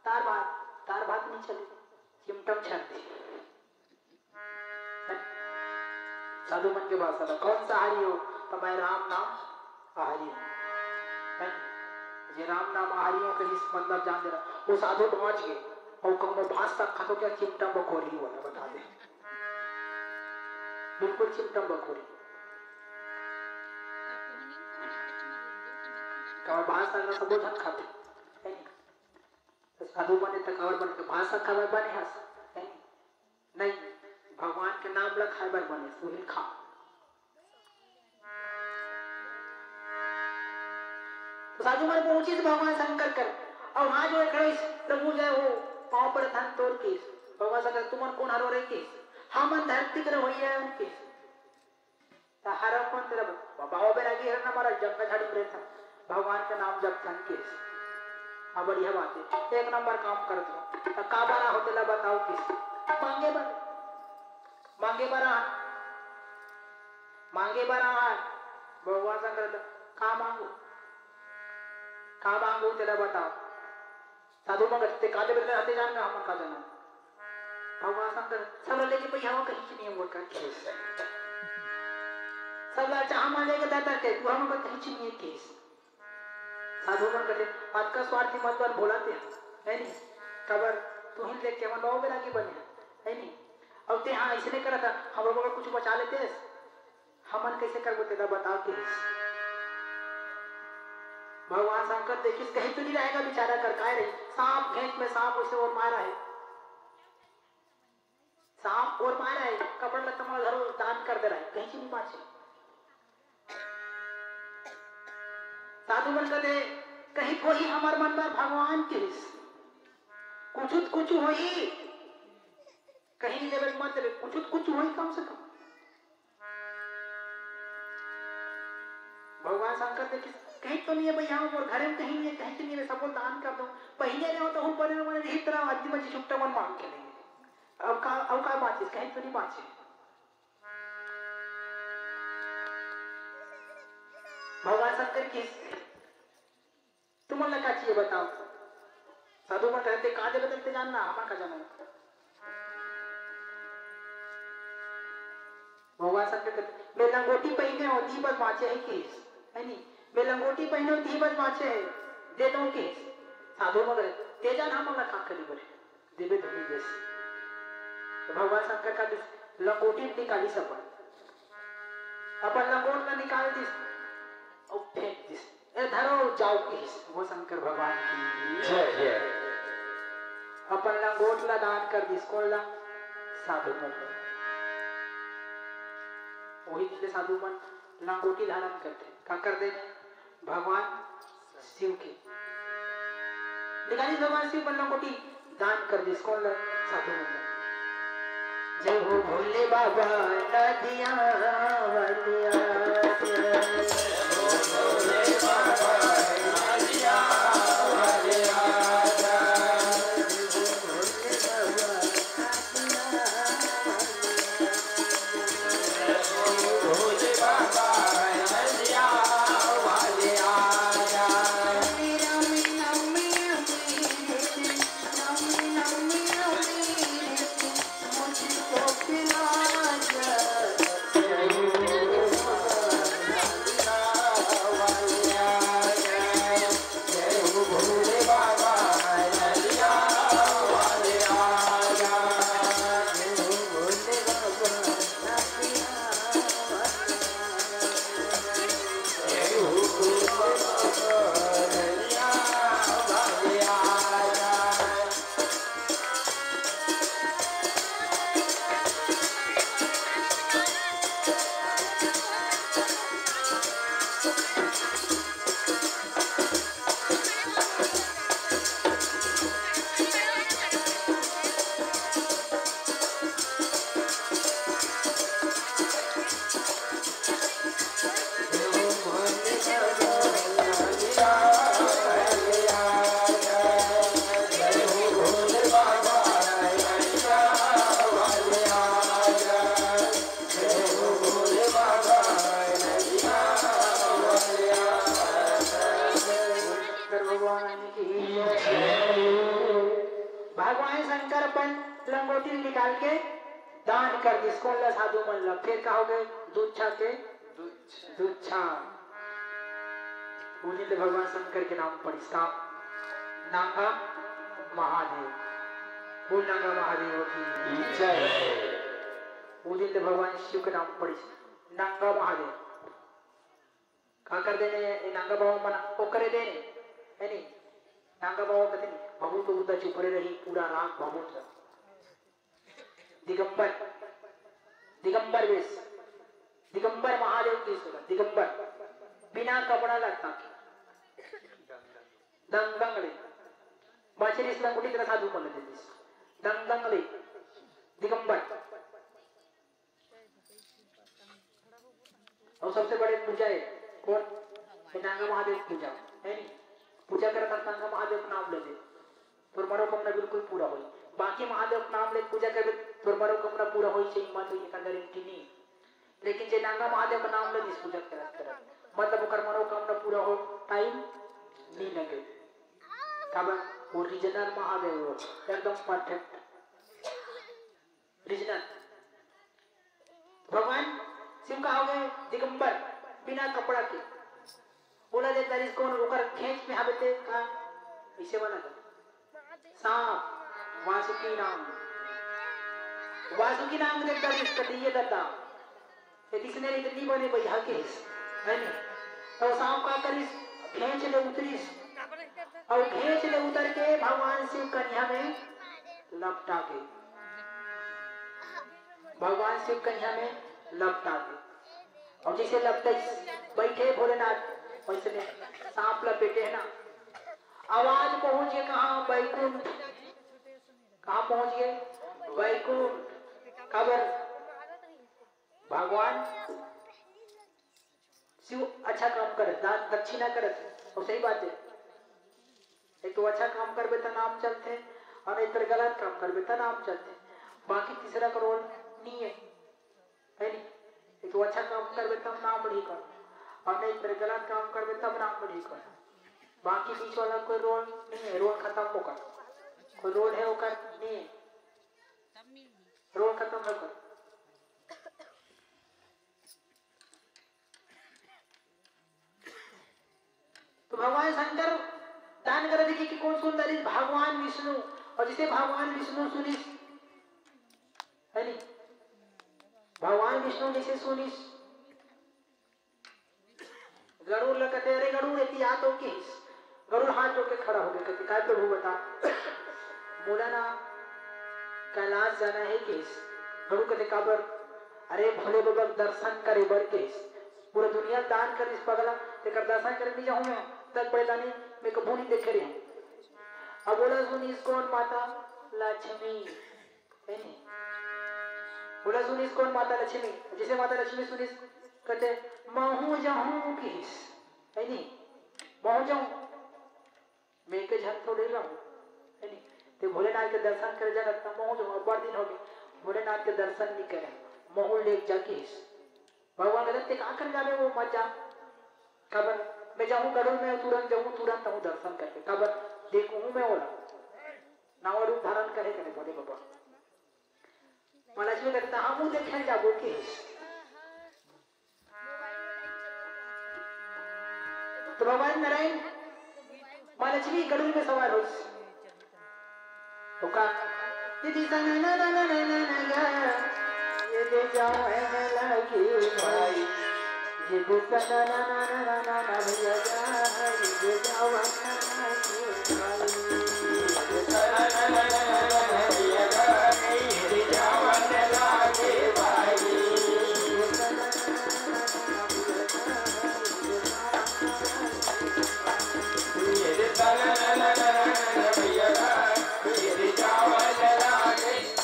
दार भात। दार भात नहीं चले, चिमटम छर दे। साधु मन के भाषा में, "कौन सा आहारी हो?" तो मैं राम नाम आहारी हूँ। हैं? जे राम नाम आहारी हो, कहीं से मतलब जान देना। वो साधु पहुंच गए और कहूँ, "मैं भात साग खातो क्या?" चिमटा बखोरी वाला बता दे, बिल्कुल चिमटा बखोरी। काबर भात साग ना सबो झन खाते, है नहीं? तो साधु बने तो काबर बने, तो भात साग खावे बने हस, है नहीं? नहीं, भगवान के नाम ला खाए बर बने, सुहिल खा। तो साधु मन पहुंचिस भगवान शंकर कर, और वहां जो खड़े, "प्रभु जय हो, पांव पर थन तोर" किस। भगवान शंकर, "तुमन कोन हरो रे?" किस। "हमन धरती के रहोइया हन" किस। "त हरो कोन तेरा बाबा हो बैरागी हर ना, हमारा जंगल झाड़ी में रहता, भगवान के नाम जपथन" किस। हाँ, बढ़िया बात है, एक नंबर काम करत हो। "त का बर आए हो तेला बताओ" किस। "मांगे बर, मांगे बर आए, मांगे बर आए।" भगवान शंकर, "का मांगू, का मांगू तेला बताओ।" साधु मन कहते, "का देबे तेला हते जान गा, हमन का जानन।" भगवान शंकर, "सब ला लेके पइहा हो, कहीं नहीं मोर का केस। सब ला चाह मान लेके दाता के, तू हमन का कहीं नहीं है केस।" साधु मन कहते, "अतका स्वार्थी मत बन, भोला ते, है नहीं? काबर तुहिन लेके हमन बाबा बैरागी बने, है नहीं? अब ते हाँ, ऐसे नहीं करता, हमरो बर कुछ बचा लेते।" "हमन कैसे करबो तेला बताओ" किस। भगवान शंकर देखिस, कहीं तो नहीं रहेगा बेचारा कर, काय रही, सांप, घेंच में सांप उसे और मारा है, सांप और मारा है, कपड़ा लत्ता मन धरो दान कर दे रहा है, कहीं से नहीं बांचे। साधु मन कहते, "कहीं कोई हमार मन बर भगवान किस, कुछ त कुछ होई, कहीं नहीं देवे मत देवे, कुछ त कुछ होई कम से कम।" भगवान शंकर देखिस, "कहीं तो नहीं है भैया, मोर घरे में कहीं नहीं है, कहीं तो नहीं है, सबो दान कर दो।" पहले रहो तो हूँ बने, बने रही तरह आदमी मर्जी छुट्टा मन मांग के लेंगे। अब का, अब का बांचिस, कहीं तो नहीं बांचे। भगवान शंकर किस, "तुमन ला का चाहिए बताओ?" साधु मन कहते, "का देबे तेला ते जान ना, हमन का जानन।" भगवान शंकर कहते, "मैं लंगोटी पहिने हो, दी बस बांचे है किस, है नी? मैं लंगोटी पहिने हो, दी बस बांचे है, दे दो किस?" साधु मन कहते, तेजा नाम ला का करे बर देवे धुनी देस। तो भगवान शंकर का दिस लंगोटी निकालिस अपन, अपन लंगोट ला निकाल दिस अउ फेंक दिस। ए धरो जाओ किहिस, वो शंकर भगवान की जय। जय। अपन लंगोट ला दान कर दिस, कोन ला? साधु मन ला। वही दिन ले साधु मन लंगोटी धारण करथे। का कर देने? भगवान शिव के। निकालिस भगवान शिव मन लंगोटी दान कर दिस, कोन ला? साधु मन ला। जय हो भोले बाबा नदिया वालिया। शंकर भगवान की जय। भगवान शंकर अपन लंगोटी निकाल के दान कर दिस, कोन ला? साधु मन ला। फिर का हो गए? दुच्छा के दुच्छा। उही ले भगवान शंकर के नाम पड़िस का? नांगा महादेव। बोल नांगा महादेव की जय। उही ले भगवान शिव के नाम पड़िस नांगा महादेव। का कर देने ये नांगा बाबा मन? ओकरे देने, है नी? नांगा बाबा कथे नी, भभूत उड़दा चुपरे रही, पूरा राग भभूत रही। दिगंबर, दिगंबर वेश, दिगंबर महादेव की सुरत, दिगंबर, बिना कपड़ा लत्ता के, दंग दंग ले, बाचरिस लंगोटी तेला साधु मन दे दिस, दंग दंग ले, दिगंबर। अउ सबसे बड़े पूजा हे कोन? ये नांगा महादेव पूजा, है नी? पूजा करत हस नांगा महादेव के नाम ले ले, तोर मनोकामना बिल्कुल पूरा होई। बाकी महादेव के नाम ले पूजा करबे, तोर मनोकामना पूरा होई, चाहे मत होई, एकर गारंटी नहीं। लेकिन जे नांगा महादेव के नाम ले दिस पूजा करत करत, मतलब ओकर मनोकामना पूरा हो, टाइम नहीं लगे। काबर? वो ओरिजिनल महादेव हो, एकदम परफेक्ट। रीजनल। भगवान शिव का हो गए दिगंबर, बिना कपड़ा के। बोला जे दरिस कोन ओकर घेंच में हवे ते का? ऐसे वाला का? सांप, वासुकी नांग। वासुकी नांग दे दरिस कटिए दद्दा। ये dictionary तो नहीं बने भैया के, है नहीं? तो सांप का करिस, घेंच ले उतरिस। अउ घेंच ले उतर के भगवान शिव कन्या में लपटा के, भगवान शिव कन्या में लपटा के, अउ जैसे लपटे बैठे भोलेनाथ, वैसे में सांप लपेटे है ना। आवाज पहुंच गए कहाँ? बैकुंठ। कहाँ पहुंच गए? बैकुंठ। काबर? भगवान शिव अच्छा काम करे, दान दक्षिणा करे, अउ सही बात है। एक तो अच्छा काम करबे त नाम चलथे, अउ नहीं तो गलत काम करबे त नाम चलथे। बाकी तीसरा का रोल नहीं है, है नहीं? एक तो अच्छा काम करबे तब नाम बढ़ी कर, अउ नहीं तो गलत काम करबे तब नाम बढ़ी कर। बाकी बीच वाला कोई रोल नहीं है, रोल खत्म होकर, कोई रोल है होकर नहीं है, रोल खत्म होकर। तो भगवान शंकर दान करत हे कि कोन सुन डारिस? भगवान विष्णु। अउ जइसे भगवान विष्णु सुनिस, हे नी, भगवान विष्णु जइसे सुनिस, गरुड़ ल कथे, "अरे गरुड़, एती आ तो," किहिस। गरुड़ हाथ जोड़ के खड़ा हो गे, कथे, "काय प्रभु बता, मोला ना कैलाश जाना हे," किहिस। गरुड़ कथे, "काबर?" "अरे भोले बाबा के दर्शन करे बर," किहिस। "पूरा दुनिया दान करिस पगला, तेकर दर्शन करे नइ जाहूं मैं, तक बड़े दानी मैं कभू नइ देखे रेहेंव।" अब ओला सुनिस कोन? माता लक्ष्मी। हे नी? ओला सुनिस कोन? माता लक्ष्मी। जइसे माता लक्ष्मी सुनिस, कथे, "महूं जाहूं," किहिस। हे नी? "महूं जाहूं, मैं एके झन थोड़े रहूं।" हे नी? "ते भोलेनाथ के दर्शन करे जाना, त महूं जाहूं, अब्बड़ दिन होगे भोलेनाथ के दर्शन नइ करे, महूं लेग जा," किहिस। भगवान कथे, "ते का करे जाबे, वो मत जा।" "काबर?" "मैं जाहूं गरुड़ में, तुरंत जाहूं, तुरंत आहूं दर्शन करके।" "काबर?" "देखहूं मैं ओला, नवा रूप धारण करे," कथे भोले बाबा। माँ लक्ष्मी कथे, "त हमू देखे ल जाबो," किहिस। त भगवान नारायण माँ लक्ष्मी गरुड़ में सवार होइस। ओका, "यदि सनननननननन गा, यदि जावन लागे भाई, यदि सननननननन भैया गा, यदि जावन लागे भाई, यदि सनननननन भैया गा, यदि जावन लागे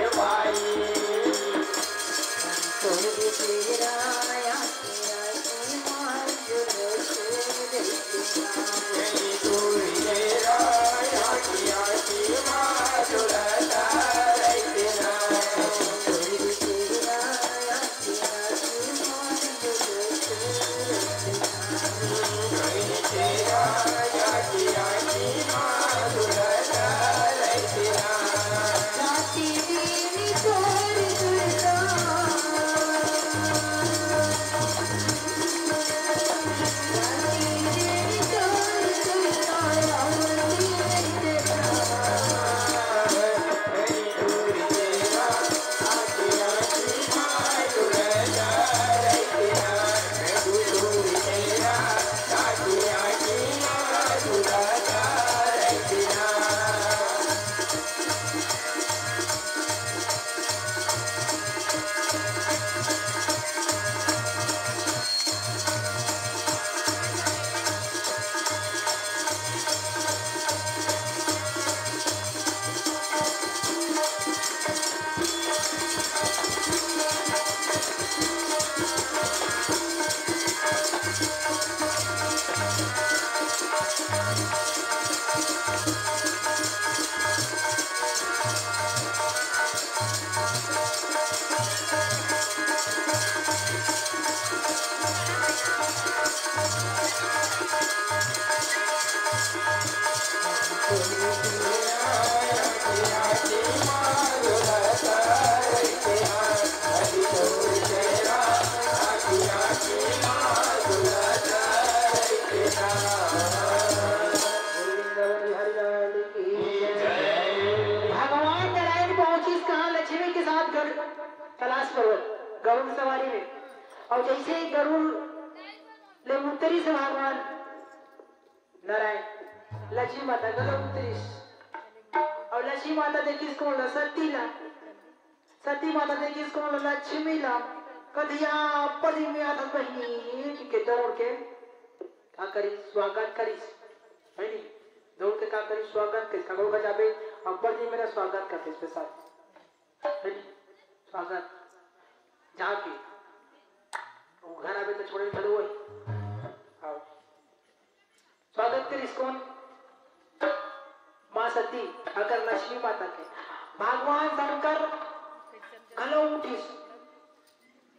भाई।" भगवान नारायण पहुंचिस कहाँ? लक्ष्मी के साथ गरुड़, कैलाश पर्वत, गरुड़ सवारी में। अउ जइसे ही गरुड़ ले उतरिस भगवान नारायण, लक्ष्मी माता घलो उतरिस। अउ लक्ष्मी माता देखिस कोन ला? सती ला। सती माता देखिस कोन ला? लक्ष्मी ला। कथे, "या, अब्बड़ दिन में आथस बहिनी," कहिके दउड़ के का करिस? स्वागत करिस। हे नी? दउड़ के का करिस? स्वागत करिस। काकरो घर जाबे, अब्बड़ दिन में ना स्वागत करथे special। हे नी? स्वागत जाके वो घर आबे त छोड़े घलो होही। अउ स्वागत करिस कोन? माँ सती, अगर लक्ष्मी माता के। भगवान शंकर घलो उठिस,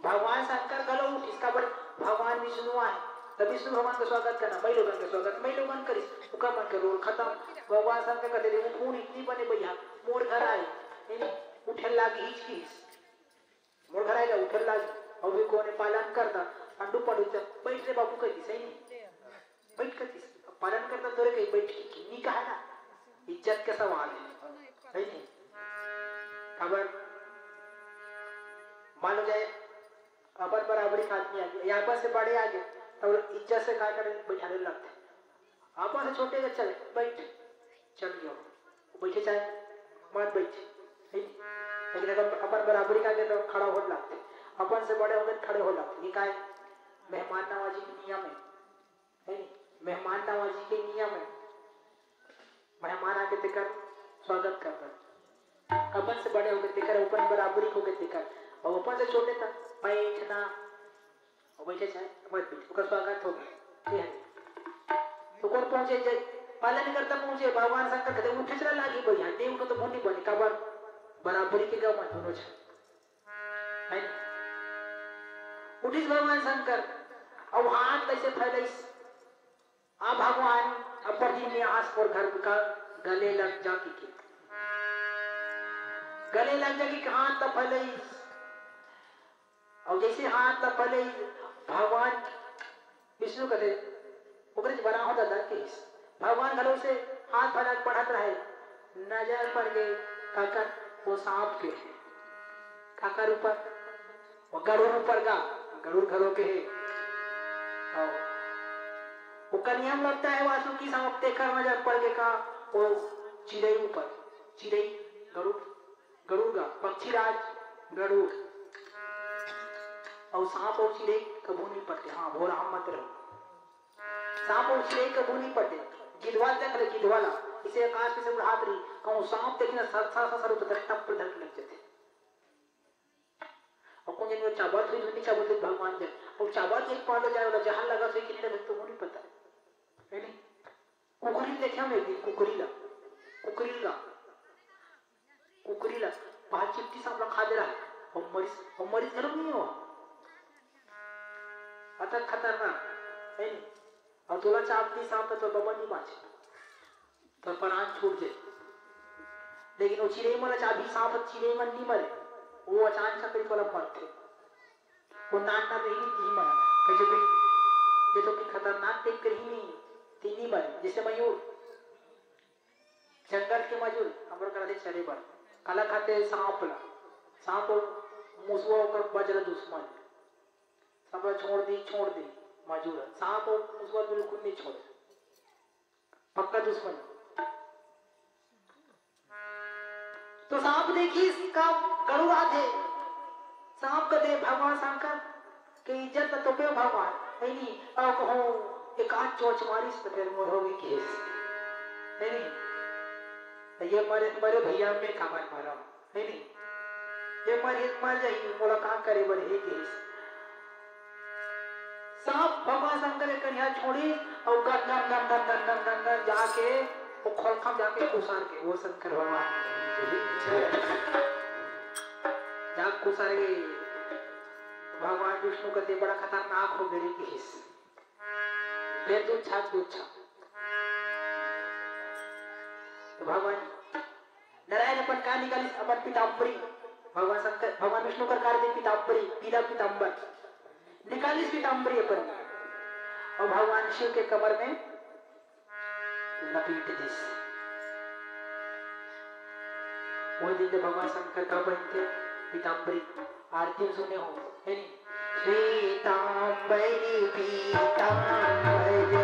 भगवान शंकर घलो उठिस, काबर? भगवान विष्णु आए, त विष्णु भगवान के स्वागत करना, मई लोगन के स्वागत मई लोगन करिस। ओकर मन के रोल खतम। भगवान शंकर कथे, "देखो, खून इतनी बने भैया, मोर घर आए, नहीं, उठे लागी हिचकिस, मोर घर आए ला उठे लागी।" अउ भी कोने पालन करता, अंडू पंडू चल, "बैठ रे बाबू," कहिस, सही नहीं? "बैठ," कहिस, पालन करता तोरे कहीं बैठ के, नहीं कहा ना, इज्जत के सवाल है, सही नहीं? काबर मान लो जाए, अपन बराबरी के आदमी आगे, या अपन से बड़े आगे, तो इज्जत से का करे, बैठाले लगथे। अपन से छोटे के चल, बैठ, चल गयो, वो बैठे चाहे मत बैठे, ठीक? लेकिन अगर अपन बराबरी के आगे तो खड़ा हो लगथे, अपन से बड़े होगे तो खड़े हो लगथे। ये का है? मेहमान नवाजी के नियम है, है नहीं? मेहमान नवाजी के नियम है, मेहमान आके तेकर स्वागत करबे। अपन से बड़े होगे तेकर, अपन बराबरी होगे तेकर, अउ अपन से छोटे तक बैठना, अउ बैठे चाहे मत बैठ, ओकर स्वागत होगे, ठीक है? तो कोन पहुंचे, जे पालन करता पहुंचे, भगवान शंकर कथे, "उठे चला लागी भैया, दे उठो तो मुनि बने, काबर बराबरी के गाँव में दोनों छे।" है नहीं? उठिस भगवान शंकर, अउ हाथ ऐसे फैलाइस, "आ भगवान, अब्बड़ दिन में आस मोर घर का गले लग जा," कहिके। गले लग जा कहिके हाथ ला फैलाइस। अउ जैसे हाथ ला फैलाइस, भगवान विष्णु कथे, "ओकरे ज बना हो दादा," कहिस। भगवान घलो से हाथ फैला के पढ़त रहे, नजर पड़ गे काकर, वो सांप के। काकर ऊपर? वो गरुड़ ऊपर का, गरुड़ घलो के हे। हाँ। वो कनियम लगता है वासुकी सांप, तेकर नजर पड़ गे का, वो चिड़ई ऊपर, चिड़ई, गरुड़, गरुड़ का, पक्षीराज गरुड़। अउ सांप अउ चिड़ई कभू नहीं पड़ते। हाँ, भोरा हम मत रहो। सांप अउ चिड़ई कभू नहीं पड़ते। गिधवा देख ले, गिधवा ला, इसे आकाश में से उड़ात रही, कहूँ सांप देखी ना, सर, सर, सर, सर, उतर, टप धर के लग जाते। अउ कोन जन वो चाबत हुई, धुनी चाबत हुई भगवान जन। अउ चाबत एक पालो जाए वाला जहर लगा, सही कि नहीं लगा, तो वो नहीं पता। है नहीं? कुकरी ल देखे हम एक दिन, कुकरी ला, कुकरी ला, कुकरी ला, बाहर चिट्टी सांप ला खा दे रहा है, अउ मरिस, अउ मरिस घलो नहीं हो। अतक खतरनाक, है नहीं? अउ तोला चाब दी सांप, तो बबा नहीं बांचे, तो प्राण छूट जाए। लेकिन वो चिड़ई मन ला चाबही सांप, चिड़ई मन नहीं मरे, वो अचानक से कहीं पलक मरथे। वो नान नान रही नहीं, नहीं मरा। कहे जो भी, ये तो कि खतरनाक देख कर ही नहीं, ती नहीं मरे। जैसे मयूर, जंगल के मजूर, हमर करा दे चरे बर। काला खाते सांप ला, सांप अउ मुसवा ओकर बजरा दुश्मन। सब ला छोड़ दी, छोड़ दी, मजूर। सांप अउ मुसवा बिल्कुल नहीं छोड़े, पक्का दुश्मन। तो सांप देखिस का गरुड़ आथे, सांप कथे, "भगवान शंकर के इज्जत तो तोपे भगवान, नहीं नहीं, अउ कहूँ एक आध चोंच मारिस तो फिर मोर होगे केस, नहीं नहीं, तो ये मरे, मरे भैया में काबर मारम, नहीं नहीं, ये मर, ये मर जाही, मोला का करे बर हे केस।" सांप भगवान शंकर के कनिहा छोड़िस अउ gun gun gun gun gun gun gun gun जाके वो खोलखा म जाके खुसर गे वो शंकर भगवान। जा खुसर गे, भगवान विष्णु कथे बड़ा खतरनाक हो गे रे किहिस। फेर दूध छाप, दूध छाप। तो भगवान नारायण अपन का निकालिस? अपन पीताम्बरी। भगवान शंकर, भगवान विष्णु कर कार दे पीताम्बरी, पीला पीताम्बर। निकालिस पीताम्बरी अपन। अउ भगवान शिव के कमर में लपेट दिस। वो दिन ले भगवान शंकर का पहिनथे पीताम्बरी। आरती में सुने हो, है नहीं? श्वेतांबरी पीतांबरी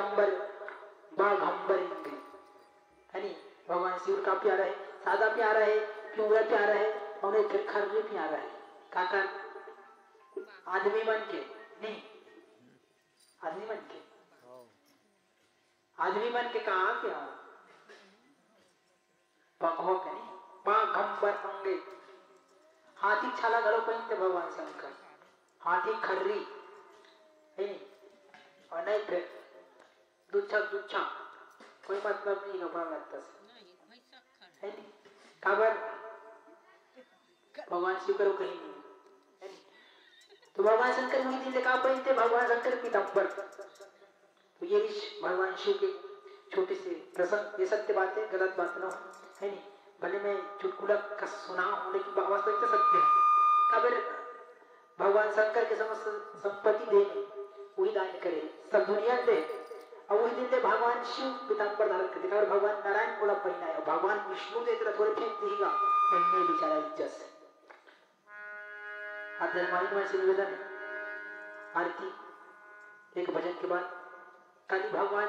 अंबर बाघंबर इंद्र, है नी? भगवान शिव का प्यारा है, सादा प्यारा है, पिंवरा प्यारा है, अउ नहीं फिर खर्री प्यारा है। काकर? आदमी मन के, नहीं, आदमी मन के, आदमी मन के कहाँ के हो? बघवा के नहीं, बाघंबर अंगे। हाथी छाला घलो पहिनथे भगवान शंकर, हाथी खर्री, है नहीं? अउ नहीं फिर दुच्छा, दुच्छा, कोई मतलब नहीं कपड़ा लगता से, है नहीं? काबर? भगवान शिव करो कहीं नहीं, है नहीं? तो भगवान शंकर वही दिन ले का पहिनथे, भगवान शंकर पीताम्बर। तो ये रिश भगवान शिव के छोटे से प्रसंग, ये सत्य बात है, गलत बात ना हो, है नहीं? भले मैं चुटकुला का सुना हूँ, लेकिन वास्तविक तो सत्य है। काबर? भगवान शंकर के समस्त संपत्ति दे, वही दान करे, सब दुनिया दे, अउ वही दिन ले भगवान शिव पीताम्बर धारण करथे। काबर? भगवान नारायण ओला पहिनाए, अउ भगवान विष्णु दे तेला थोड़े फेंक देही गा, पहिने बेचारा इज्जत से। आप जजमानी मन से निवेदन है, आरती एक भजन के बाद काली भगवान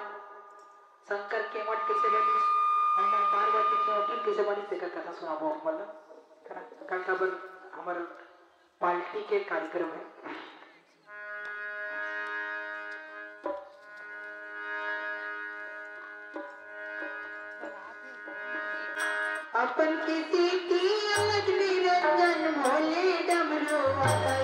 शंकर के मठ कैसे बनिस अउ माँ पार्वती के मठ कैसे बनिस, तेकर कथा सुनाबो आप मन ला। कल काबर हमर पार्टी के कार्यक्रम है। अपन के सीटी अलग निरंजन भोले डमरू वाला।